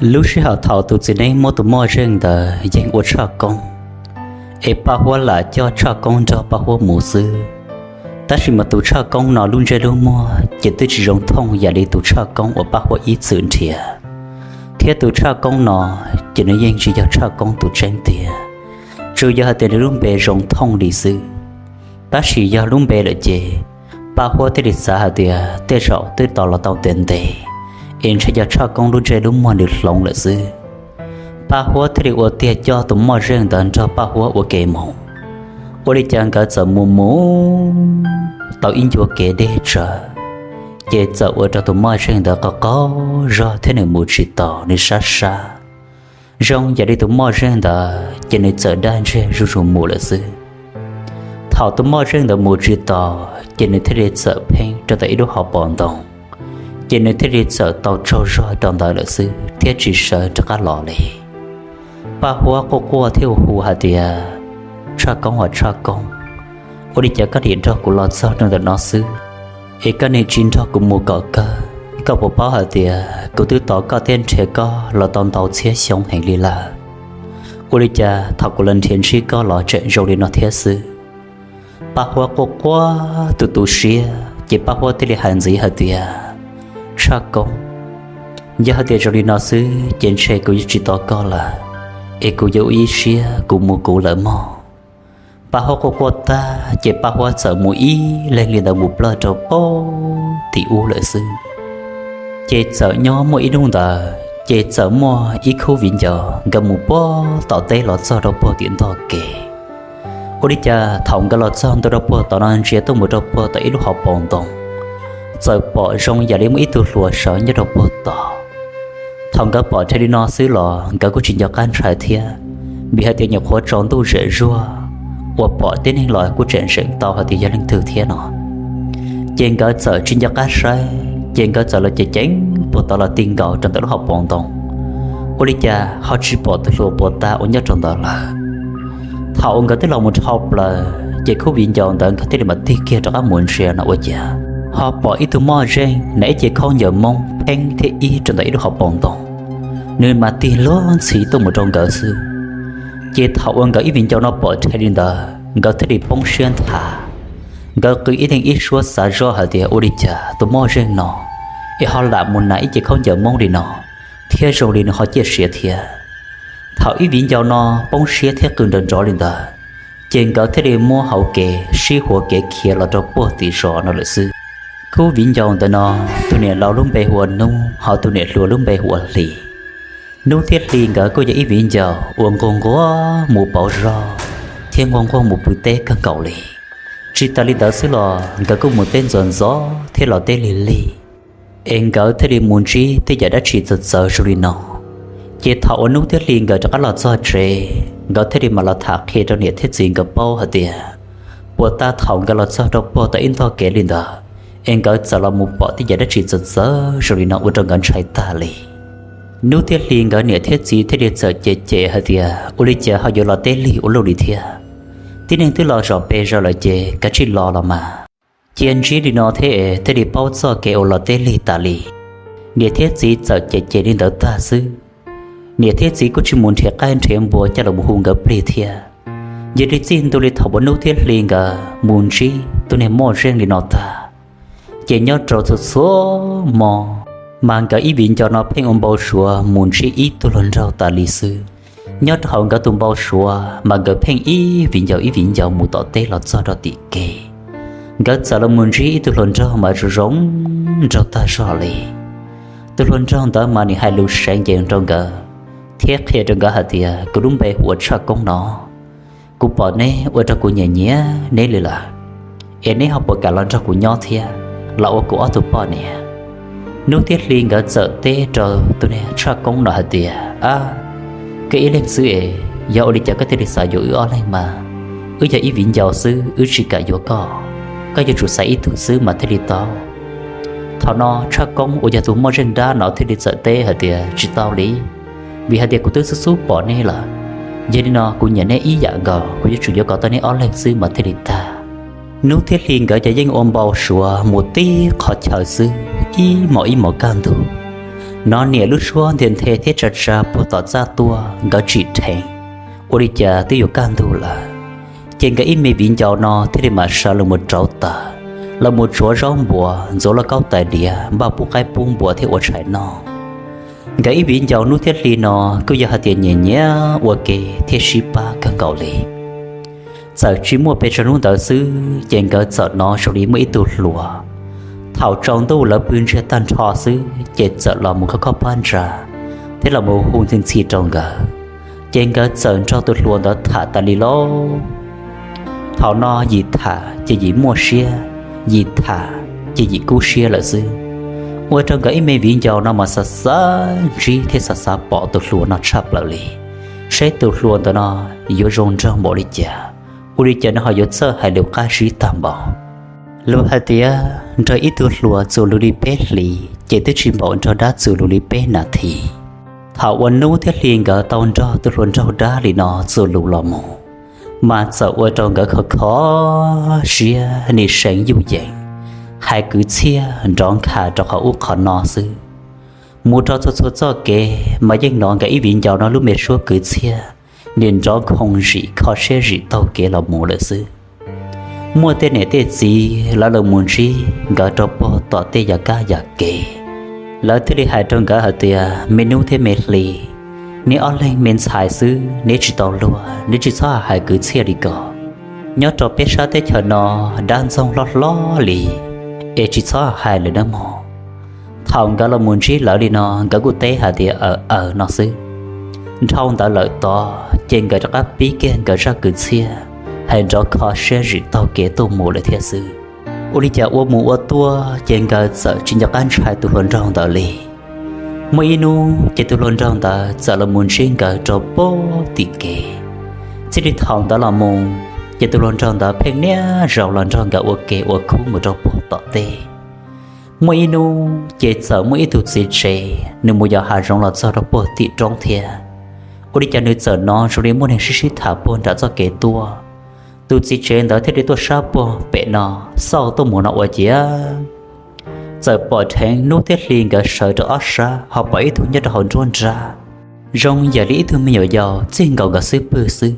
Lub sij hawm thaum tus txiv neeb muab tus moj zeej ntawd yeej ua tshaj koob, es Paj Huab lam coj tshaj koob nrog Paj Huab mus xwb. Tab sis mas tus tshaj koob no lub ntsej lub muag ces twb tsis zoo thooj yam li tus tshaj koob uas Paj Huab ib txwm nrhiav, thiab tus tshaj koob no ces nws yeej tsis yog tshaj koob tus tseeb tiag, tsuas yog hais tias nws lub npe zoo thooj li xwb. Tab sis yog lub npe lawm ces Paj Huab thiaj li xav hais tias tej zaum twb tos los tau ntev ntev, es ntshe yog tshaj koob lub ntsej lub muag nws hloov lawm xwb. Paj Huab thiaj li ua tiag coj tus moj zeej ntawd nrog Paj Huab ua ke mus. Ua li cas nkawd txawm mus mus tau ib ncua kev deb tsawv, ces txawm ua rau tus moj zeej ntawd qaug qaug zog thiab nws mus tsis taus, nws sab sab. Zoo yam li tus moj zeej ntawd ces nws txawm daj ntseg zuj zus mus lawm xwb. Thaum tus moj zeej ntawd mus tsis taus ces nws thiaj li txawm pheeb rau tom ib lub hauv paus ntoo, ces nws thiaj li txawm tau tsaug zog rau ntawd lawm xwb thiab tsis sawv rov qab los li. Paj Huab quaj quaj thiab hu hu hais tias, Tshaj koob os tshaj koob, ua li cas koj nim nrog kuv los txog rau ntawm no xwb, es koj nim tsis nrog kuv mus kom kawg? Koj puas paub hais tias kuv twb tos koj thiab nrhiav koj los tau ntau txhiab xyoo heev li lawm, ua li cas thaum kuv los nrhiav ntsib koj los tseem zoo li no thiab xwb? Paj Huab quaj quaj tu tu siab ces Paj Huab thiaj li hais ntxiv hais tias, Tshaj koob, yog hais tias zoo li no xwb ces ntshe kuv yuav tsis tos koj lawm, es kuv yuav ua ib siab kuv mus kuv lawm mog. Paj Huab quaj quaj tag ces Paj Huab txawm mus ib leeg li ntawd mus plawg rau puag tim ub lawm xwb. Ces txawm nyob muaj ib hnub ntawd ces txawm muaj ib khub viv ncaus nkawd mus puag tom teb los txog rau puag tim ntug kev. Ua li cas thaum nkawd los txog ntua rau puag tom no ntsia tuaj mus rau puag tom ib lub hauv paus ntoo, txawm pom zoo yam li muaj ib tug hluas sawv nyob rau puag tod. Thaum nkawd pom dheev li no xwb los nkawd kuj tsis nco qab ntshai thiab, vim hais tias nyuam qhuav tsaus ntuj zem zuag, uas pom tib neeg los kuj tseem zeem tau hais tias yog leej twg thiab no. Ces nkawd txawm tsis nco qab saib ces nkawd txawm los ceev ceev puag tod los ti nkaus rau ntawm lub hauv paus ntoo, ua li cas ho tsis pom tus hluas puag ta uas nyob rau ntawd lawm. Thaum uas nkawd twb los mus dhau plaws ces khub viv ncaus ntawd nkawd thiaj li mam tig kiag rov qab mus ntsia no ua cas ho pom ib tug moj zeej hnav ib ce khaub ncaws Hmoob pheeb thiab ib rau ntawm ib lub hauv paus ntoo, nws mas tig luag ntxhi tuaj mus rau nkawd xwb. Ces thaum uas nkawd ib viv ncaus no pom dheev li ntawd nkawd thiaj li poob siab nthav. Nkawd qw ib leeg ib suab xav zoj hais tias ua li cas tus moj zeej no es ho lam mus hnav ib ce khaub ncaws Hmoob li no, thiab zoo li nws ho ciaj sia thiab. Thaum ib viv ncaus no poob siab thiab qw nrov nrov li ntawd, ces nkawd thiaj li muab hauv kev sib huav kev khiav los rau puag tim zos no lawm xwb. Khub viv ncaus ntawm no, tus niam laus lub npe hu ua Nub, ho tus niam hluas lub npe hu ua Hli. Nub thiab Hli nkawd kuj yog ib viv ncaus uas nquag nquag mus pauv zog thiab nquag nquag mus pw teb kawg nkaus li. Tsis tas li ntawd xwb los nkawd kuj mus teb ntxuav ntxov thiab los teb lig lig, es nkawd thiaj li mus ntsib tej yam dab tsi txawv txawv zoo li no. Ces thaum uas Nub thiab Hli nkawd rov qab los txog tsev, nkawd thiaj li mam los tham qhia rau niam thiab txiv nkawd paub hais tias, puag ta thaum nkawd los txog rau puag tom ib ntug kev li ntawd, es nkawd txawm los mus pom tej yam dab tsi txawv txawv zoo li no ua rau nkawd ntshai tag li. Nub thiab Hli nkawd niam thiab txiv thiaj li txawm cem cem hais tias ua li cas ho yuav los teb lig ua luaj li thiab. Tib neeg twb los zom pes zaws lawm ces kav tsij los los mas. Cia ntsib li no thiab es thiaj li paub txoj kev uas los teb lig tas li. Niam thiab txiv txawm cem cem li ntawd tag xwb, niam thiab txiv kuj tsis mus nrhiav qaib nrhiav npua coj los hu nkawd plig thiab. Yog li txij ntua li thaum uas Nub thiab Hli nkawd mus ntsib tus niag moj zeej li no tag, ces nyob rau txhua txhua hmo mas nkawd ib viv ncaus no pheej ua npau suav mus ntsib ib tug hluas nraug tas li xwb. Nyob rau hauv nkawd tus npau suav mas nkawd pheej ib viv ncaus ib viv ncaus mus tom teb los txog rau tim kev. Nkawd txawm los mus ntsib ib tug hluas nraug mas zoo zoo nraug tag zog li. Tus hluas nraug ntawd mas nws hais lus seev ncees rau nkawd thiab qhia rau nkawd hais tias, kuv lub npe hu ua Tshaj Koob no. Kuv pom neb ua rau kuv nyiam nyiam neb li lawm, es neb ho puas kam los nrog kuv nyob thiab, los ua kuv ob tug poj niam? Nub thiab Hli nkawd txawm teb rau tus niag Tshaj Koob no hais tias, ab, koj ib leeg xwb es yog ua li cas koj thiaj li xav yuav wb ob leeg mas? Wb yog ib viv ncaus xwb wb tsis kam yuav koj, koj yuav tsum xaiv ib tug xwb mas thiaj li tau. Thaum no Tshaj Koob uas yog tus moj zeej dab no thiaj li txawm teb hais tias, tsis tau li, vim hais tias kuv twb xub xub pom neb lawm. Yog li no kuv nyiam neb ib yam nkaus, kuv yuav tsum yuav kom tau neb ob leeg xwb mas thiaj li tag. Nub thiab Hli nkawd ces yeej ua npau suav mus tib qhov chaw xwb ib hmos ib hmos kaj ntug. Nov niam lub suab nthe nthe thiab tsa tsa puag tom txaj tuaj, nkawd tsim dheev, ua li cas twb yuav kaj ntug lawm. Ces nkawd ib me viv ncaus no thiaj li mam sawv los mus rauv taws, los mus tsuav zaub npuas, ntxuav lauj kaub tais diav, npaj pub qaib pub npua thiab ua tshais noj. Nkawd ib viv ncaus hnub thiab hli no kuj yog hais tias nyiam nyiam ua ke thiab sib pab kawg nkaus li. Txawm tsis muaj pes tsawg hnub ntawd xwb ces nkawd txawm hnov zoo li muaj ib tug hluas, thaum tsaus ntuj lawv pw ntsiag tag nrho xwb ces txawm los mus khov khov phab ntsa thiab los mus hu ntxhi ntxhi rau nkawd. Ces nkawd txawm nrog tus hluas ntawd tham tas li lauj. Thaum no yim tham ces yim muaj siab, yim tham ces yim kub siab lawm xwb. Ua rau nkawd ib me viv ncaus no mas xav xav ntsib thiab xav xav pom tus hluas no tshaj plaws li, saib tus hluas ntawd no yuav zoo nraug npaum li cas, ua li cas nws ho yuav txawj hais lus qab zib tag npaum. Luag hais tias nrog ib tug hluas txuas lus li peb hlis ces twb tsis npaum nrog dab txuas lus li peb nas this. Thaum uas hnub thiab hli nkawd tau nrog tus hluas nraug dab li no txuas lus los mus, mas txawm ua rau nkawd khov khov siab, nim seev yuj yees, hais kwv txhiaj nrov nkha rau qhov ub qhov no xwb. Mus rau txhua txhua txoj kev mas yeej hnov nkawd ib viv ncaus no lub me suab kwv txhiaj nim nrov nkhoos zim kho siab zim taug kev los mus lawm xwb. Muaj tej niam tej txiv lawv los mus ntsib nkawd rau puag tom tej yam kab yam kev, lawv thiaj li hais rau nkawd hais tias, me hnub thiab me hli, neb ob leeg me ntxhais xwb, neb tsis tau luag, neb tsis txhob hais kwv txhiaj li ko. Nyob rau peb sab teb chaws no, dab ntxoog hlob hlob li, es tsis txhob hais lawm nawb mog. Thaum nkawd los mus ntsib lawv li no, nkawd kuj teb hais tias aws aws no xwb. Dhau ntawd lawm tod ces nkawd rov qab pib kiag nkawd zaj kwv txhiaj, hais nrov kho siab zim taug kev tuaj mus lawm thiab xwb. Ua li cas ua mus ua tuaj ces nkawd txawm tsis nco qab ntshai tus hluas nraug ntawd li. Muaj ib hnub ces tus hluas nraug ntawd txawm los mus ntsib nkawd rau puag tim kev. Txij li thaum ntawd los mus, ces tus hluas nraug ntawd pheej niaj zaus los nrog nkawd ua ke ua khub mus rau puag tom teb. Muaj ib hnub ces txawm muaj ib tug txiv tsev nws mus yos hav zoov los txog rau puag tim roob thiab. Ua li cas nws txawm hnov zoo li muaj neeg sib sib tham puag nram txoj kev tuaj. Tus txiv tsev ntawd thiaj li tuaj sab puag pem no, xauj tuaj mus no ua ciav txawm pom dheev hnub thiab hli nkawd sawv rau ob sab ho pom ib tug nyob rau hauv nruab nrab, zoo yam li ib tug me nyuam yaus txij nkaus nkawd xub pwg xwb.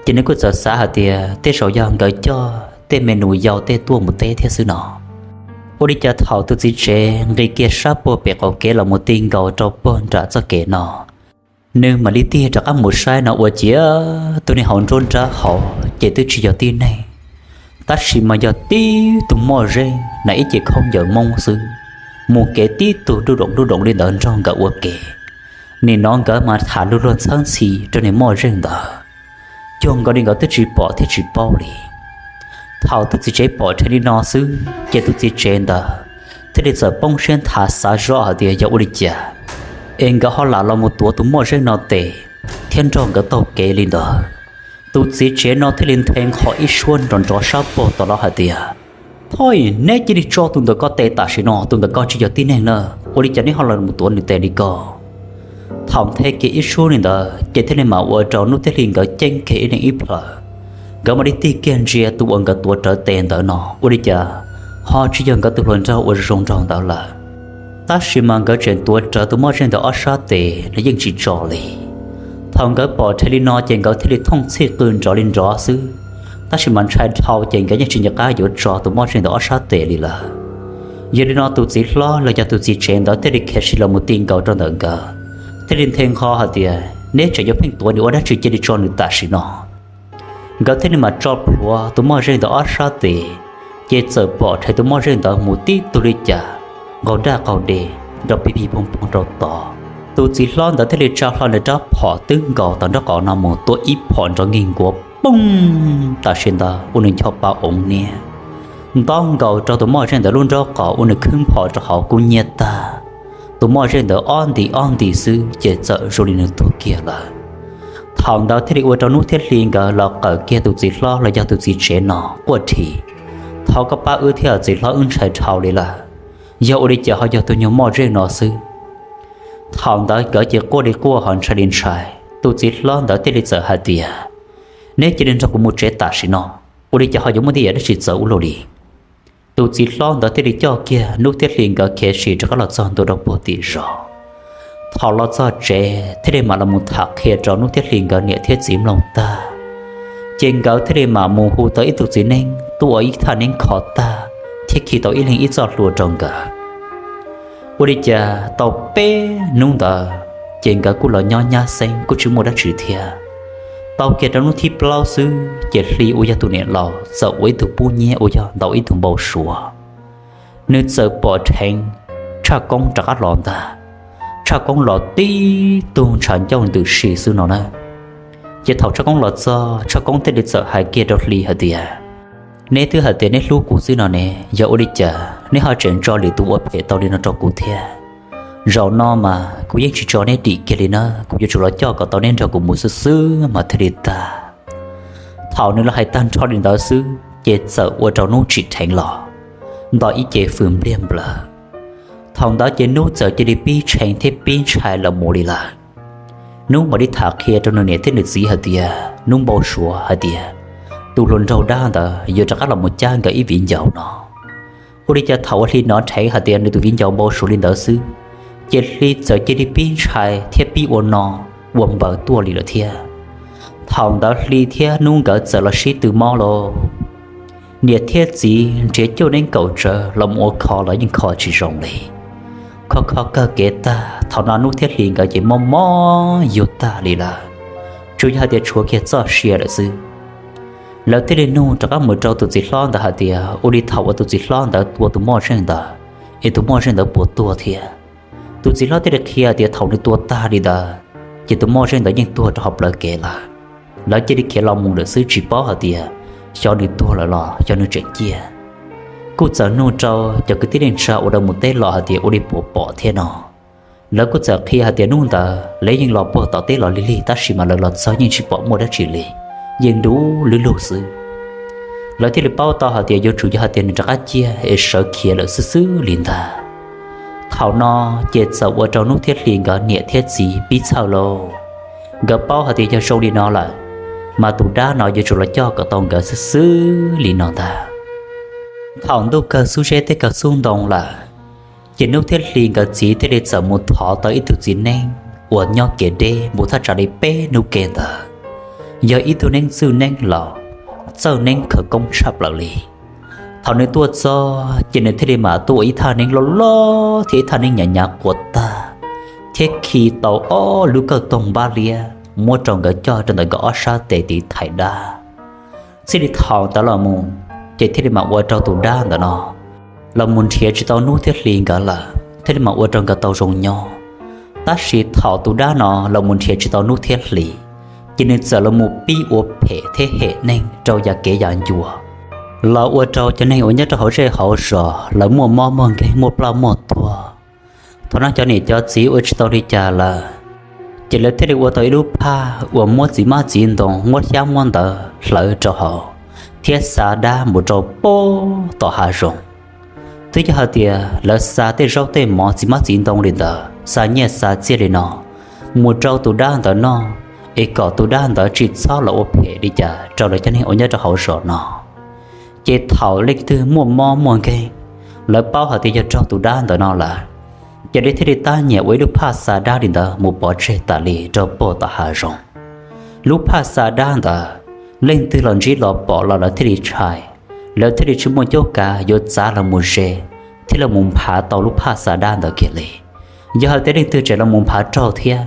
Ces nws kuj txawm xav hais tias tej zaum yog nkawd coj tej me nus yau tej tuaj mus teb thiab xwb no. Ua li cas thaum tus txiv tsev nqis kiag sab puag pem qaum kev los mus ti nkaus rau puag nram txoj kev no, nws mam li tig rov qab mus saib no ua ciav tus niag hauv nruab nrab hauv ces twb tsis yog tib neeg, tab sis mas yog tib tug moj zeej na ib ce khaub ncaws Hmoob xwb, mus kev tib tug duj doom duj doom li ntawd nrog nkawd ua ke. Nim no nkawd mas tham luag luag ntxhawb ntxhi rau niag moj zeej ntawd, cuag nkaus li nkawd twb tsis pom thiab tsis paub li. Thaum tus txiv tsev pom dheev li no xwb ces tus txiv tsev ntawd thiaj li txawm poob siab nthav xav zoj hais tias yog ua li cas es nkawd ho lam los mus tuav tus moj zeej no tes thiab nrog nkawd taug kev li ntawd. Tus txiv tsev no thiaj li nthe nqho ib suab nrov nrov sab puag tom los hais tias, thov neb cia li tso tus ntawm ko tes tam sim no, tus ntawm ko tsis yog tib neeg na, ua li cas neb ho los mus tuav nws tes li ko? Thaum nthe kiag ib suab li ntawd ces thiaj li mam ua rau hnub thiab hli nkawd ceeb kiag ib leeg ib plhaw, nkawd mam li tig kiag ntsia tus uas nkawd tuav rawv tes ntawd no ua li cas ho tsis yog nkawd tus hluas nraug uas zoo nraug ntawd lawm. Tab sis mas nkawd tseem tuav rawv tus moj zeej ntawd ob sab tes los yeej tsis tso li. Thaum nkawd pom dheev li no ces nkawd thiaj li thooj txhij qw nrov li nrov xwb, tab sis mas ntshai dhau ces nkawd yeej tsis nco qab yuav tso tus moj zeej ntawd ob sab tes li lawm. Yog li no tus txiv hlob los yog tus txiv tsev ntawd thiaj li khiav sis los mus ti nkaus rau ntawm nkawd, thiaj li nthe nqho hais tias, neb tseem yuav pheej tuav nws ua dab tsi, cia li tso nws tam sim no. Nkawd thiaj li mam tso plhuav tus moj zeej ntawd ob sab tes, ces txawm pom dheev tus moj zeej ntawd mus tib tug li cas nqaug daj qaug de nrov pig pig poog poog rau tod. Tus txiv hlob ntawd thiaj li tsa hlo nws rab phom twb nkaus tom nraub qaum no mus tua ib phom nrov nkig nkuav poob tam sim ntawd ua nws ncho pa oov niab, nto nkaus rau tus moj zeej ntawd lub nraub qaum ua nws khwb nphom rau hauv kub nyiab tag. Tus moj zeej ntawd ob nti ob nti xwb ces txawm zoo li nws tuag kiag lawm. Thaum ntawd thiaj li ua rau hnub thiab hli nkawd los qawm kiag tus txiv hlob los yog tus txiv tsev no quaj dhi, thov koj pab wb thiab txiv hlob, wb ntshai dhau li lawm, yog ua li cas ho yog tus nyuag moj zeej no xwb. Thaum ntawd nkawd ces quaj li quaj ho ntshai li ntshai, tus txiv hlob ntawd thiaj li txawm hais tias, neb cia li nrog kuv mus tsev tam sim no, ua li cas ho yuav muaj tej yam dab tsi txawv ua luaj li. Tus txiv hlob ntawd thiaj li coj kiag hnub thiab hli nkawd khiav sim rov qab los txog ntua rau puag tim zos. Thaum los txog tsev thiaj li mam los mus tham qhia rau Nub thiab Hli nkawd niam thiab txiv mloog tag, ces nkawd thiaj li mam mus hu tau ib tug txiv neeb tuaj ua ib thaj neeb kho tag thiab khi tau ib leeg ib txoj hlua rau nkawd. Ua li cas tau peb hnub ntawd ces nkawd kuj los nyob nyab xeeb kuj tsis muaj dab tsi thiab. Tau kiag rau hnub thib plaub xwb ces Hli uas yog tus niam laus txawm ua ib tug pub nyiab uas yog ntaus ib tug npau suav. Nws txawm pom dheev Tshaj Koob rov qab los ntag. Tshaj Koob los tib tug ntshav ncauj ntws si xwb no na. Ces thaum Tshaj Koob los txog, Tshaj Koob thiaj li txawm hais kiag rau Hli hais tias, neb twb hais tias neb hlub kuv xwb no ne, yog ua li cas neb ho tseem tso lwm tus ua phem tau li no rau kuv thiab? Zaum no mas kuv yeej tsis tso neb dim kiag li na, kuv yuav tsum los coj kom tau neb nrog kuv mus xwb xwb mas thiaj li tag. Thaum nws los hais tag nrho li ntawd xwb ces txawm ua rau Nub tsim dheev los, nto ib ce fws npliag nplawg. Thaum ntawd ces Nub txawm cia li pib tshee thiab pib ntshai los mus li lawm. Nub mam li tham qhia rau nws niam thiab nws txiv hais tias Nub npau suav hais tias tus hluas nraug dab ntawd yuav rov qab los mus cab nkawd ib viv ncaus no. Ua li cas thaum uas Hli hnov dheev hais tias nws tus viv ncaus npau suav li ntawd xwb, ces Hli txawm cia li pib ntshai thiab pib ua no ua npaws tuaj li lawm thiab. Thaum ntawd Hli thiab Nub nkawd txawm los sib tw mob lauj. Niam thiab txiv nrhiav cuaj neeb kaum tsawv los mus ua kho los yeej kho tsis zoo li. Kho kho kawg kev tag, thaum no Nub thiab Hli nkawd ces mob mob yug tag li lawm, tsuas yog hais tias tshuav kiag txoj sia lawm xwb. Lawv thiaj li nug rov qab mus rau tus txiv hlob ntawd hais tias ua li thaum uas tus txiv hlob ntawd tua tus moj zeej ntawd es tus moj zeej ntawd puas tuag thiab. Tus txiv hlob thiaj li qhia tias thaum nws tua tag li ntawd ces tus moj zeej ntawd yeej tuag rau hauv plawv kev lawm. Lawv cia li khiav los mus lawm xwb, tsis paub hais tias xyov nws tuag lawm los xyov nws tseem ciaj. Kuj txawm nug rau cov kwv tij neej tsa uas lawv mus teb los hais tias ua li puas pom thiab no. Lawv kuj txawm qhia hais tias hnub ntawd lawv yeej los puag tom teb los lig lig tab sis mas lawv los txog yeej tsis pom muaj dab tsi li, yeej ntuj lub lug xwb. Lawv thiaj li paub tau hais tias yuav tsum yog hais tias nws rov qab ciaj es sawv khiav lawm xwb xwb li ntag. Thaum no ces txawm ua rau Nub thiab Hli nkawd niam thiab txiv pib txhawj lauj. Nkawd paub hais tias yog zoo li no lawm, mas tus dab no yuav tsum los coj kom tau nkawd xwb xwb li no ntag. Thaum ntuj kawg xub zeb teb kawg xub ntoo lawm, ces Nub thiab Hli nkawd txiv thiaj li txawm mus thov tau ib tug txiv neeb uas nyob kev deb npaum thaj tsam li peb hnub ke ntawd, yog ib tug neeb txwj neeb laus, txawj neeb khawv koob tshaj plaws li. Thaum nws tuaj txog ces nws thiaj li mam tuaj ua ib thaj neeb loj loj thiab ib thaj neeb hnyav hnyav quas tag, thiab khi tau ob lub kawj toog npab liab muab rau nkawd coj rau ntawm nkawd ob sab tes tiv thaiv dab. Txij li thaum ntawd los mus, ces thiaj li mam ua rau tus dab ntawm no los mus nrhiav tsis tau Nub thiab Hli nkawd lawm, thiaj li mam ua rau nkawd tau zoo nyob. Tab sis thaum tus dab no los mus nrhiav tsis tau Nub thiab Hli, ces nws txawm los mus pib ua phem thiab hem neeg rau yam kev yam ncua, los ua rau cov neeg uas nyob rau hauv zej hauv zos lawv muaj mob muaj nkeeg muaj ploj muaj tuag. Thaum no cov niam cov txiv ua tsis tau li cas lawm, ces lawv thiaj li ua tau ib lub phaj uas muab txiv mab txiv ntoo muab xyab muab ntawv hlawv rau hauv, thiab xa dab mus rau pem tom hav zoov. Twb yog hais tias lawv xa tej zaub tej mov txiv mab txiv ntoo li ntawd, xa nyiaj xa txiaj li no mus rau tus dab ntawd noj, es kom tus dab ntawd tsis txhob los ua phem li cas rau lawv cov neeg uas nyob rau hauv zos no. Ces thaum leej twg muaj mob muaj nkeeg, lawv paub hais tias yog raug tus dab ntawd no lawm, ces lawv thiaj li tab nyiam ua ib lub phaj xa dab li ntawd mus pov tseg tas li rau pem tom hav zoov. Lub phaj xa dab ntawd, leej twg los ntsib los pom los lawv thiaj li ntshai, lawv thiaj li tsis muaj cuab kav yuav txav los mus ze thiab los mus nphav tau lub phaj xa dab ntawd kiag li. Yog hais tias leej twg tseem los mus nphav raug thiab,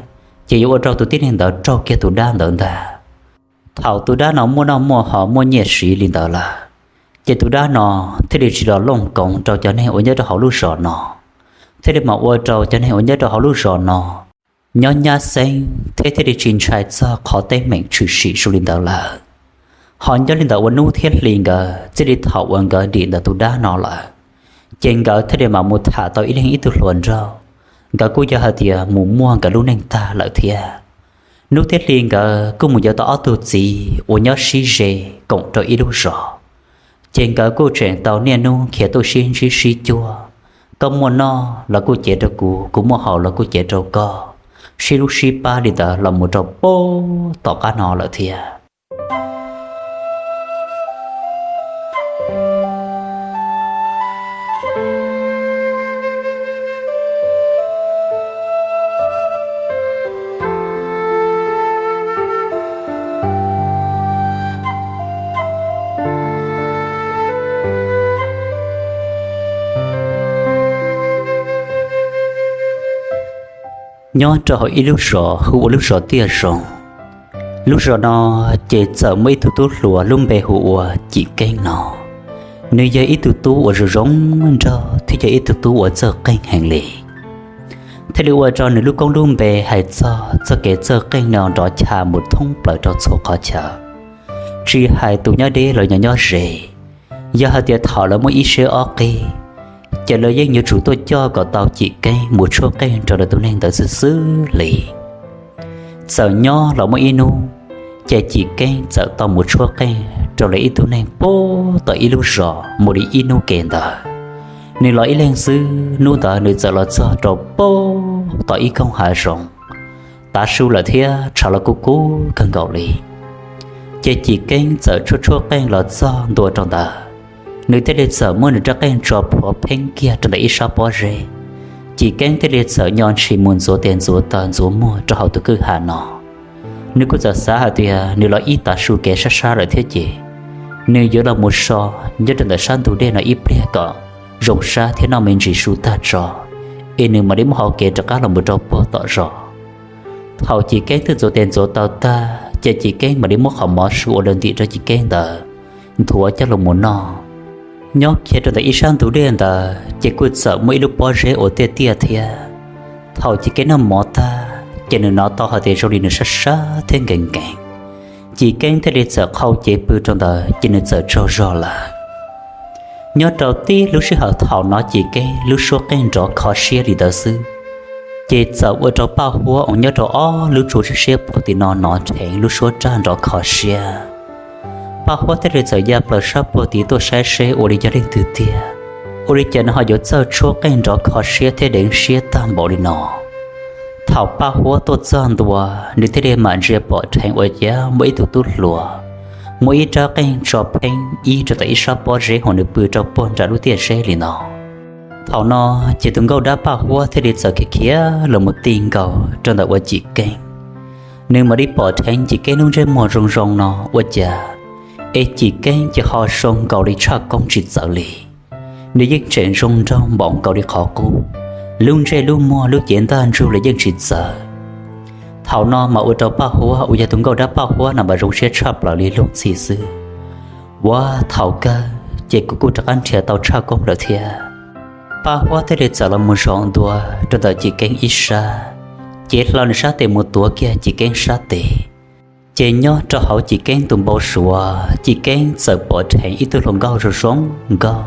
ces yuav ua rau tus tib neeg ntawd raug kiag tus dab ntawd ntag. Thaum tus dab no muaj noj muaj haus muaj nyiaj siv li ntawd lawm, ces tus dab no thiaj li tsis los looj koov rau cov neeg uas nyob rau hauv lub zos no, thiaj li mam ua rau cov neeg uas nyob rau hauv lub zos no nyob nyab xeeb thiab thiaj li tsis ntshai txog qhov teeb meem tshwm sim zoo li ntawd lawm. Ho nyob li ntawd ua Nub thiab Hli nkawd txij li thaum uas nkawd dim ntawm tus dab no lawm, ces nkawd thiaj li mam mus tham tau ib leeg ib tug hluas nraug, nkawd kuj yog hais tias mus muaj nkawd lub neej tag lawm thiab. Nub thiab Hli nkawd kuj mus yuav tau ob tug txiv uas nyob sib ze koom rau ib lub zos, ces nkawd kuj tseem tau niaj hnub khiav tuaj sib ntsib sib cuag, koj muaj noj los kuj cev rau kuv, kuv muaj haus los kuj cev rau koj, sib hlub sib pab li ntawd los mus rau pem tom qab no lawm thiab. Nyob rau hauv ib lub zos hu ua lub zos Tiaj Zoo. Lub zos no ces txawm muaj ib tug tub hluas lub npe hu ua Cim Keeb no. Nws yog ib tug tub uas zoo zoo nraug thiab yog ib tug tub uas txawj qeej heev li, thiaj li ua rau nws lub koob lub npe hais txog txoj kev txawj qeej no nrov cha mus thoob plaws rau txhua qhov chaw. Tsis hais tus nyob deb los yog nyob ze, yog hais tias thaum lawv muaj ib siab ob qig, ces lawv yeej yuav tsum tuaj coj kom tau Cim Keeb mus tshuab qeej rau lawv tus neeg ntawd xwb xwb li. Txawm nyob los muaj ib hnub, ces Cim Keeb txawm tau mus tshuab qeej rau lawv ib tug neeg puag tom ib lub zos mus li ib hnub ke ntawd. Nws los ib leeg xwb, hnub ntawd nws txawm los txog rau puag tom ib koog hav zoov, tav su lawm thiab tshav los kub kub kawg nkaus li. Ces Cim Keeb txawm tshuab tshuab qeej los txog ntua rau ntawd, nws thiaj li txawm muab nws rab qeej tso plhuav pheeb kiag rau ntawm ib sab pob zeb. Cim Keeb thiaj li txawm nyo ntshis mus ntxuav tes ntxuav taw ntxuav muag rau hauv tus kwj ha no. Nws kuj txawm xav hais tias nws los ib tav su kev sab sab lawm thiab ces nws yuav los mus so nyob rau ntawm sab ntug dej no ib pliag kom zoo sab thiab noj me ntsis su tag tso, es nws mam li muab hau kev rov qab los mus rau puag tom zos. Thaum Cim Keeb twb ntxuav tes ntxuav taw tag, ces Cim Keeb mam li muab qhov mov su uas lawv ntim rau Cim Keeb ntawd nthuav coj los mus noj. Nyob kiag rau ntawm ib sab ntug dej ntawd ces kuj txawm muaj ib lub pob zeb uas tiaj tiaj thiab. Thaum Cim Keeb noj mov tag, ces nws hnov tau hais tias zoo li nws sab sab thiab nkees nkees. Cim Keeb thiaj li txawm qhau cev pw rau ntawd ces nws txawm tsaug zog lawm. Nyob rau tib lub sij hawm thaum no Cim Keeb lub suab qeej nrov kho siab li ntawd xwb, ces txawm ua rau Paj Huab uas nyob rau ob lub tsua siab puag tim no hnov dheev lub suab raj nrov kho siab. Paj Huab thiaj li txawm ya plaws sab puag tim tuaj saib seb ua li yog leej twg tiag, ua li cas nws ho yuav txawj tshuab qeej nrov kho siab thiab deev siab tag npaum li no. Thaum Paj Huab tuaj txog ntua, nws thiaj li mam ntsia pom dheev ua cas muaj ib tug tub hluas muaj ib rab qeej tso pheeb ib rau tom ib sab pob zeb hos nws pw rau puag nram lub tiaj zeb li no. Thaum no ces tus nkauj dab Paj Huab thiaj li txawm khiav khiav los mus ti nkaus rau ntawm ua Cim Keeb. Nws mam li pom dheev Cim Keeb lub ntsej muag zoo zoo no ua cas es Cim Keeb ces ho zoo nkaus li tshaj koob tsis txawv li. Nws yeej tseem zoo nraug npaum nkaus li qhov qub, lub ntsej lub muag lub cev ntaj ntsug los yeej tsis txawv. Thaum no mas ua rau Paj Huab uas yog tus nkauj dab Paj Huab no mas zoo siab tshaj plaws li luag ntxhi xwb. Ua thaum kawg ces kuv kuj rov qab nrhiav tau tshaj koob lawm thiab. Paj Huab thiaj li txawm los mus zaum ntua rau ntawm Cim Keeb ib sab, cev hlo nws sab tes mus tuav kiag Cim Keeb sab tes. Ces nyob rau hauv Cim Keeb tus npau suav, Cim Keeb txawm pom dheev ib tug hluas nkauj zoo zoo nkauj.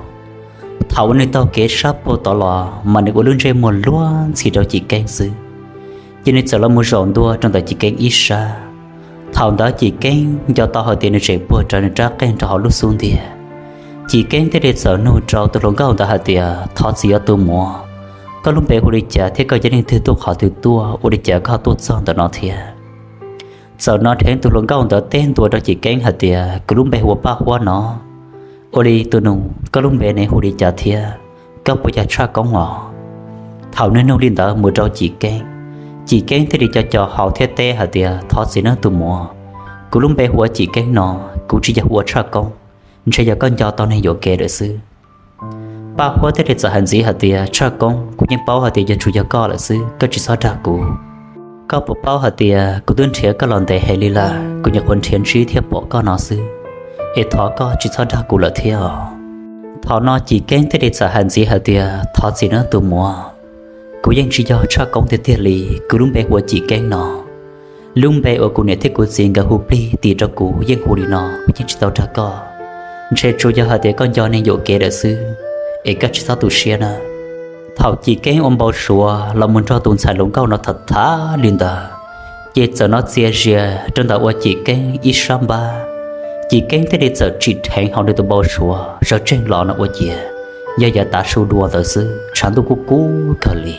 Thaum uas nws taug kev sab puag tod los mas nws ua lub ntsej muag luag ntxhi rau Cim Keeb xwb, ces nws txawm los mus zaum ntua rau ntawm Cim Keeb ib sab. Thaum ntawd Cim Keeb nco tau hais tias nws tseem puag rawv nws rab qeej rau hauv lub xub ntiag. Cim Keeb thiaj li txawm nug rau tus hluas nkauj ntawd hais tias, thov txim os tus muam, koj lub npe hu li cas thiab koj yog leej twg tuaj qhov twg tuaj, ua li cas koj tuaj txog ntawm no thiab? Txawm hnov dheev tus hluas nkauj ntawd teb ntua rau Cim Keeb hais tias, kuv lub npe hu ua Paj Huab no. Ua li tus nus, koj lub npe ne hu li cas thiab koj puas yog tshaj koob os? Thaum nws nug li ntawd mus rau Cim Keeb, Cim Keeb thiaj li co co hau thiab teb hais tias, thov txim nawb tus muam, kuv lub npe hu ua Cim Keeb no, kuv tsis yog hu ua tshaj koob, ntshe yog koj nco tau neeg yuam kev lawm xwb. Paj Huab thiaj li txawm hais ntxiv hais tias, tshaj koob, kuv yeej paub hais tias yuav tsum yog koj lawm xwb, koj tsis txhob dag kuv. Koj puas paub hais tias kuv twb nrhiav koj los ntev heev li lawm, kuv nyuam qhuav nrhiav ntsib thiab pom koj no xwb, es thov koj tsis txhob dag kuv lawm thiab. Thaum no Cim Keeb thiaj li txawm hais ntxiv hais tias, thov txim nawb tus muam, kuv yeej tsis yog tshaj koob tiag tiag li, kuv lub npe hu ua Cim Keeb no. Lub npe uas kuv niam thiab kuv txiv nkawd hu plig tis rau kuv yeej hu li no, kuv yeej tsis tau dag koj. Ntshe tsuas yog hais tias koj nco neeg yuam kev lawm xwb, es koj tsis txhob tu siab na. Thaum Cim Keeb ua npau suav los mus nrog tus ntxhais hluas nkauj no tham tham li ntawd, ces txawm hnov txias zias rau ntawm ua Cim Keeb ib sab npab. Cim Keeb thiaj li txawm tsim dheev hauv nws tus npau suav sawv tsees los no ua ciav yog yav tav su dua ntawd xwb, tshav ntuj kub kub kawg li.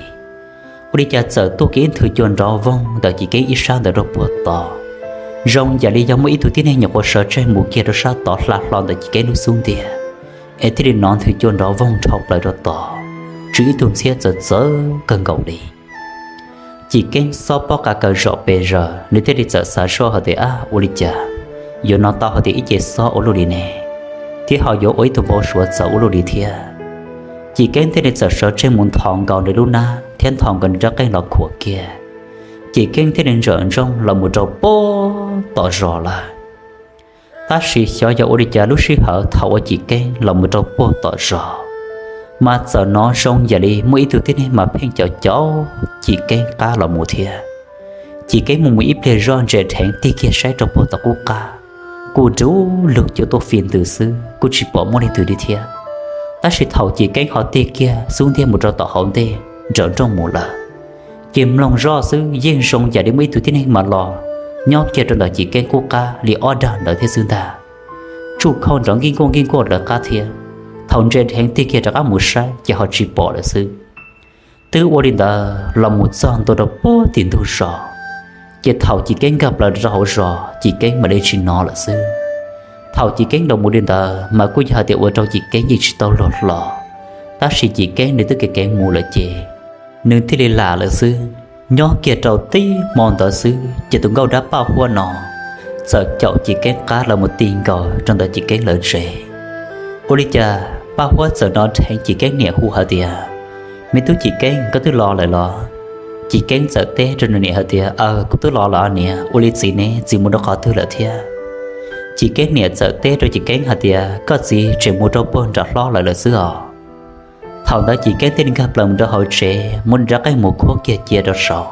Ua li cas txawm tuaj kiag ib nthwv cua nrov voog ntawm Cim Keeb ib sab ntawd rau puag tod, zoo yam li yog muaj ib tug tib neeg nyuam qhuav sawv tsees mus kiag rau sab tod hla hlo ntawm Cim Keeb lub xub ntiag, es thiaj li hnov nthwv cua nrov voog dhau plaws rau tod, tsw ib tug ntxhiab txawv txawv kawg nkaus li. Cim Keeb xob pob qa kaws zom pes zaws, nws thiaj li txawm xav soj hais tias, ab, ua li cas yuav hnov tau hais tias ib ce xob ua luaj li ne, thiab ho yuav ua ib tug npau suav txawv ua luaj li thiab. Cim Keeb thiaj li txawm sawv tsees mus nthos nkaus nws lub hnab thiab nthos nkaus nws rab qeej los khuam kiag. Cim Keeb thiaj li ntsawm ntsoog los mus rau puag tom zos lawm. Tab sis xyov yog ua li cas lub sij hawm thaum uas Cim Keeb los mus rau puag tom zos, mas txawm hnov zoo yam li muaj ib tug tib neeg mas pheej caum caum Cim Keeb qab los mus thiab. Cim Keeb mus mus ib pliag zoj ntsia dheev tig kiag saib rau puag tom qub qab, kuj du lug cua tuaj fi ntws xwb, kuj tsis pom muaj leej twg li thiab. Tab sis thaum Cim Keeb ho tig kiag xub ntiag mus rau tom hauv ntej nrawm nrooj mus lawm, ces mloog zoj xwb yeej zoo yam li muaj ib tug tib neeg mas los nyob kiag rau ntawm Cim Keeb qub qab li ob dag ntawd thiab xwb ntag. Tsuj khau nrov nkij nkuaj nkij nkuaj lawv qab thiab. Thaum ntsia dheev tig kiag rov qab mus saib ces ho tsis pom lawm xwb. Twb ua li ntawd los mus txog ntua rau puag tim ntug zos, ces thaum Cim Keeb nkag plaws rau hauv zos Cim Keeb mam li tsis hnov lawm xwb. Thaum Cim Keeb los mus li ntawd mas kuj yog hais tias ua rau Cim Keeb yeej tsis tau luag hlo, tab sis Cim Keeb nws twb kev kev mus lawm ces nws thiaj li lam lawm xwb. Nyob kiag rau tib hmo ntawd xwb ces tus nkauj dab Paj Huab no txawm caum Cim Keeb qab los mus ti nkaus rau ntawm Cim Keeb lawv tsev. Ua li cas Paj Huab txawm hnov dheev Cim Keeb niam hu hais tias, Me tub Cim Keeb, koj twb los lawm los? Cim Keeb txawm teb rau nws niam hais tias, Aw, kuv twb los lawm niam, ua li txiv ne, txiv mus rau qhov twg lawm thiab? Cim Keeb niam txawm teb rau Cim Keeb hais tias, Koj txiv tseem mus rau puag nram hlob lawm lawm xwb os. Thaum ntawd Cim Keeb thiaj li nkag plaws mus rau hauv tsev, muab nws rab qeej mus khuab kiag cia rau saud.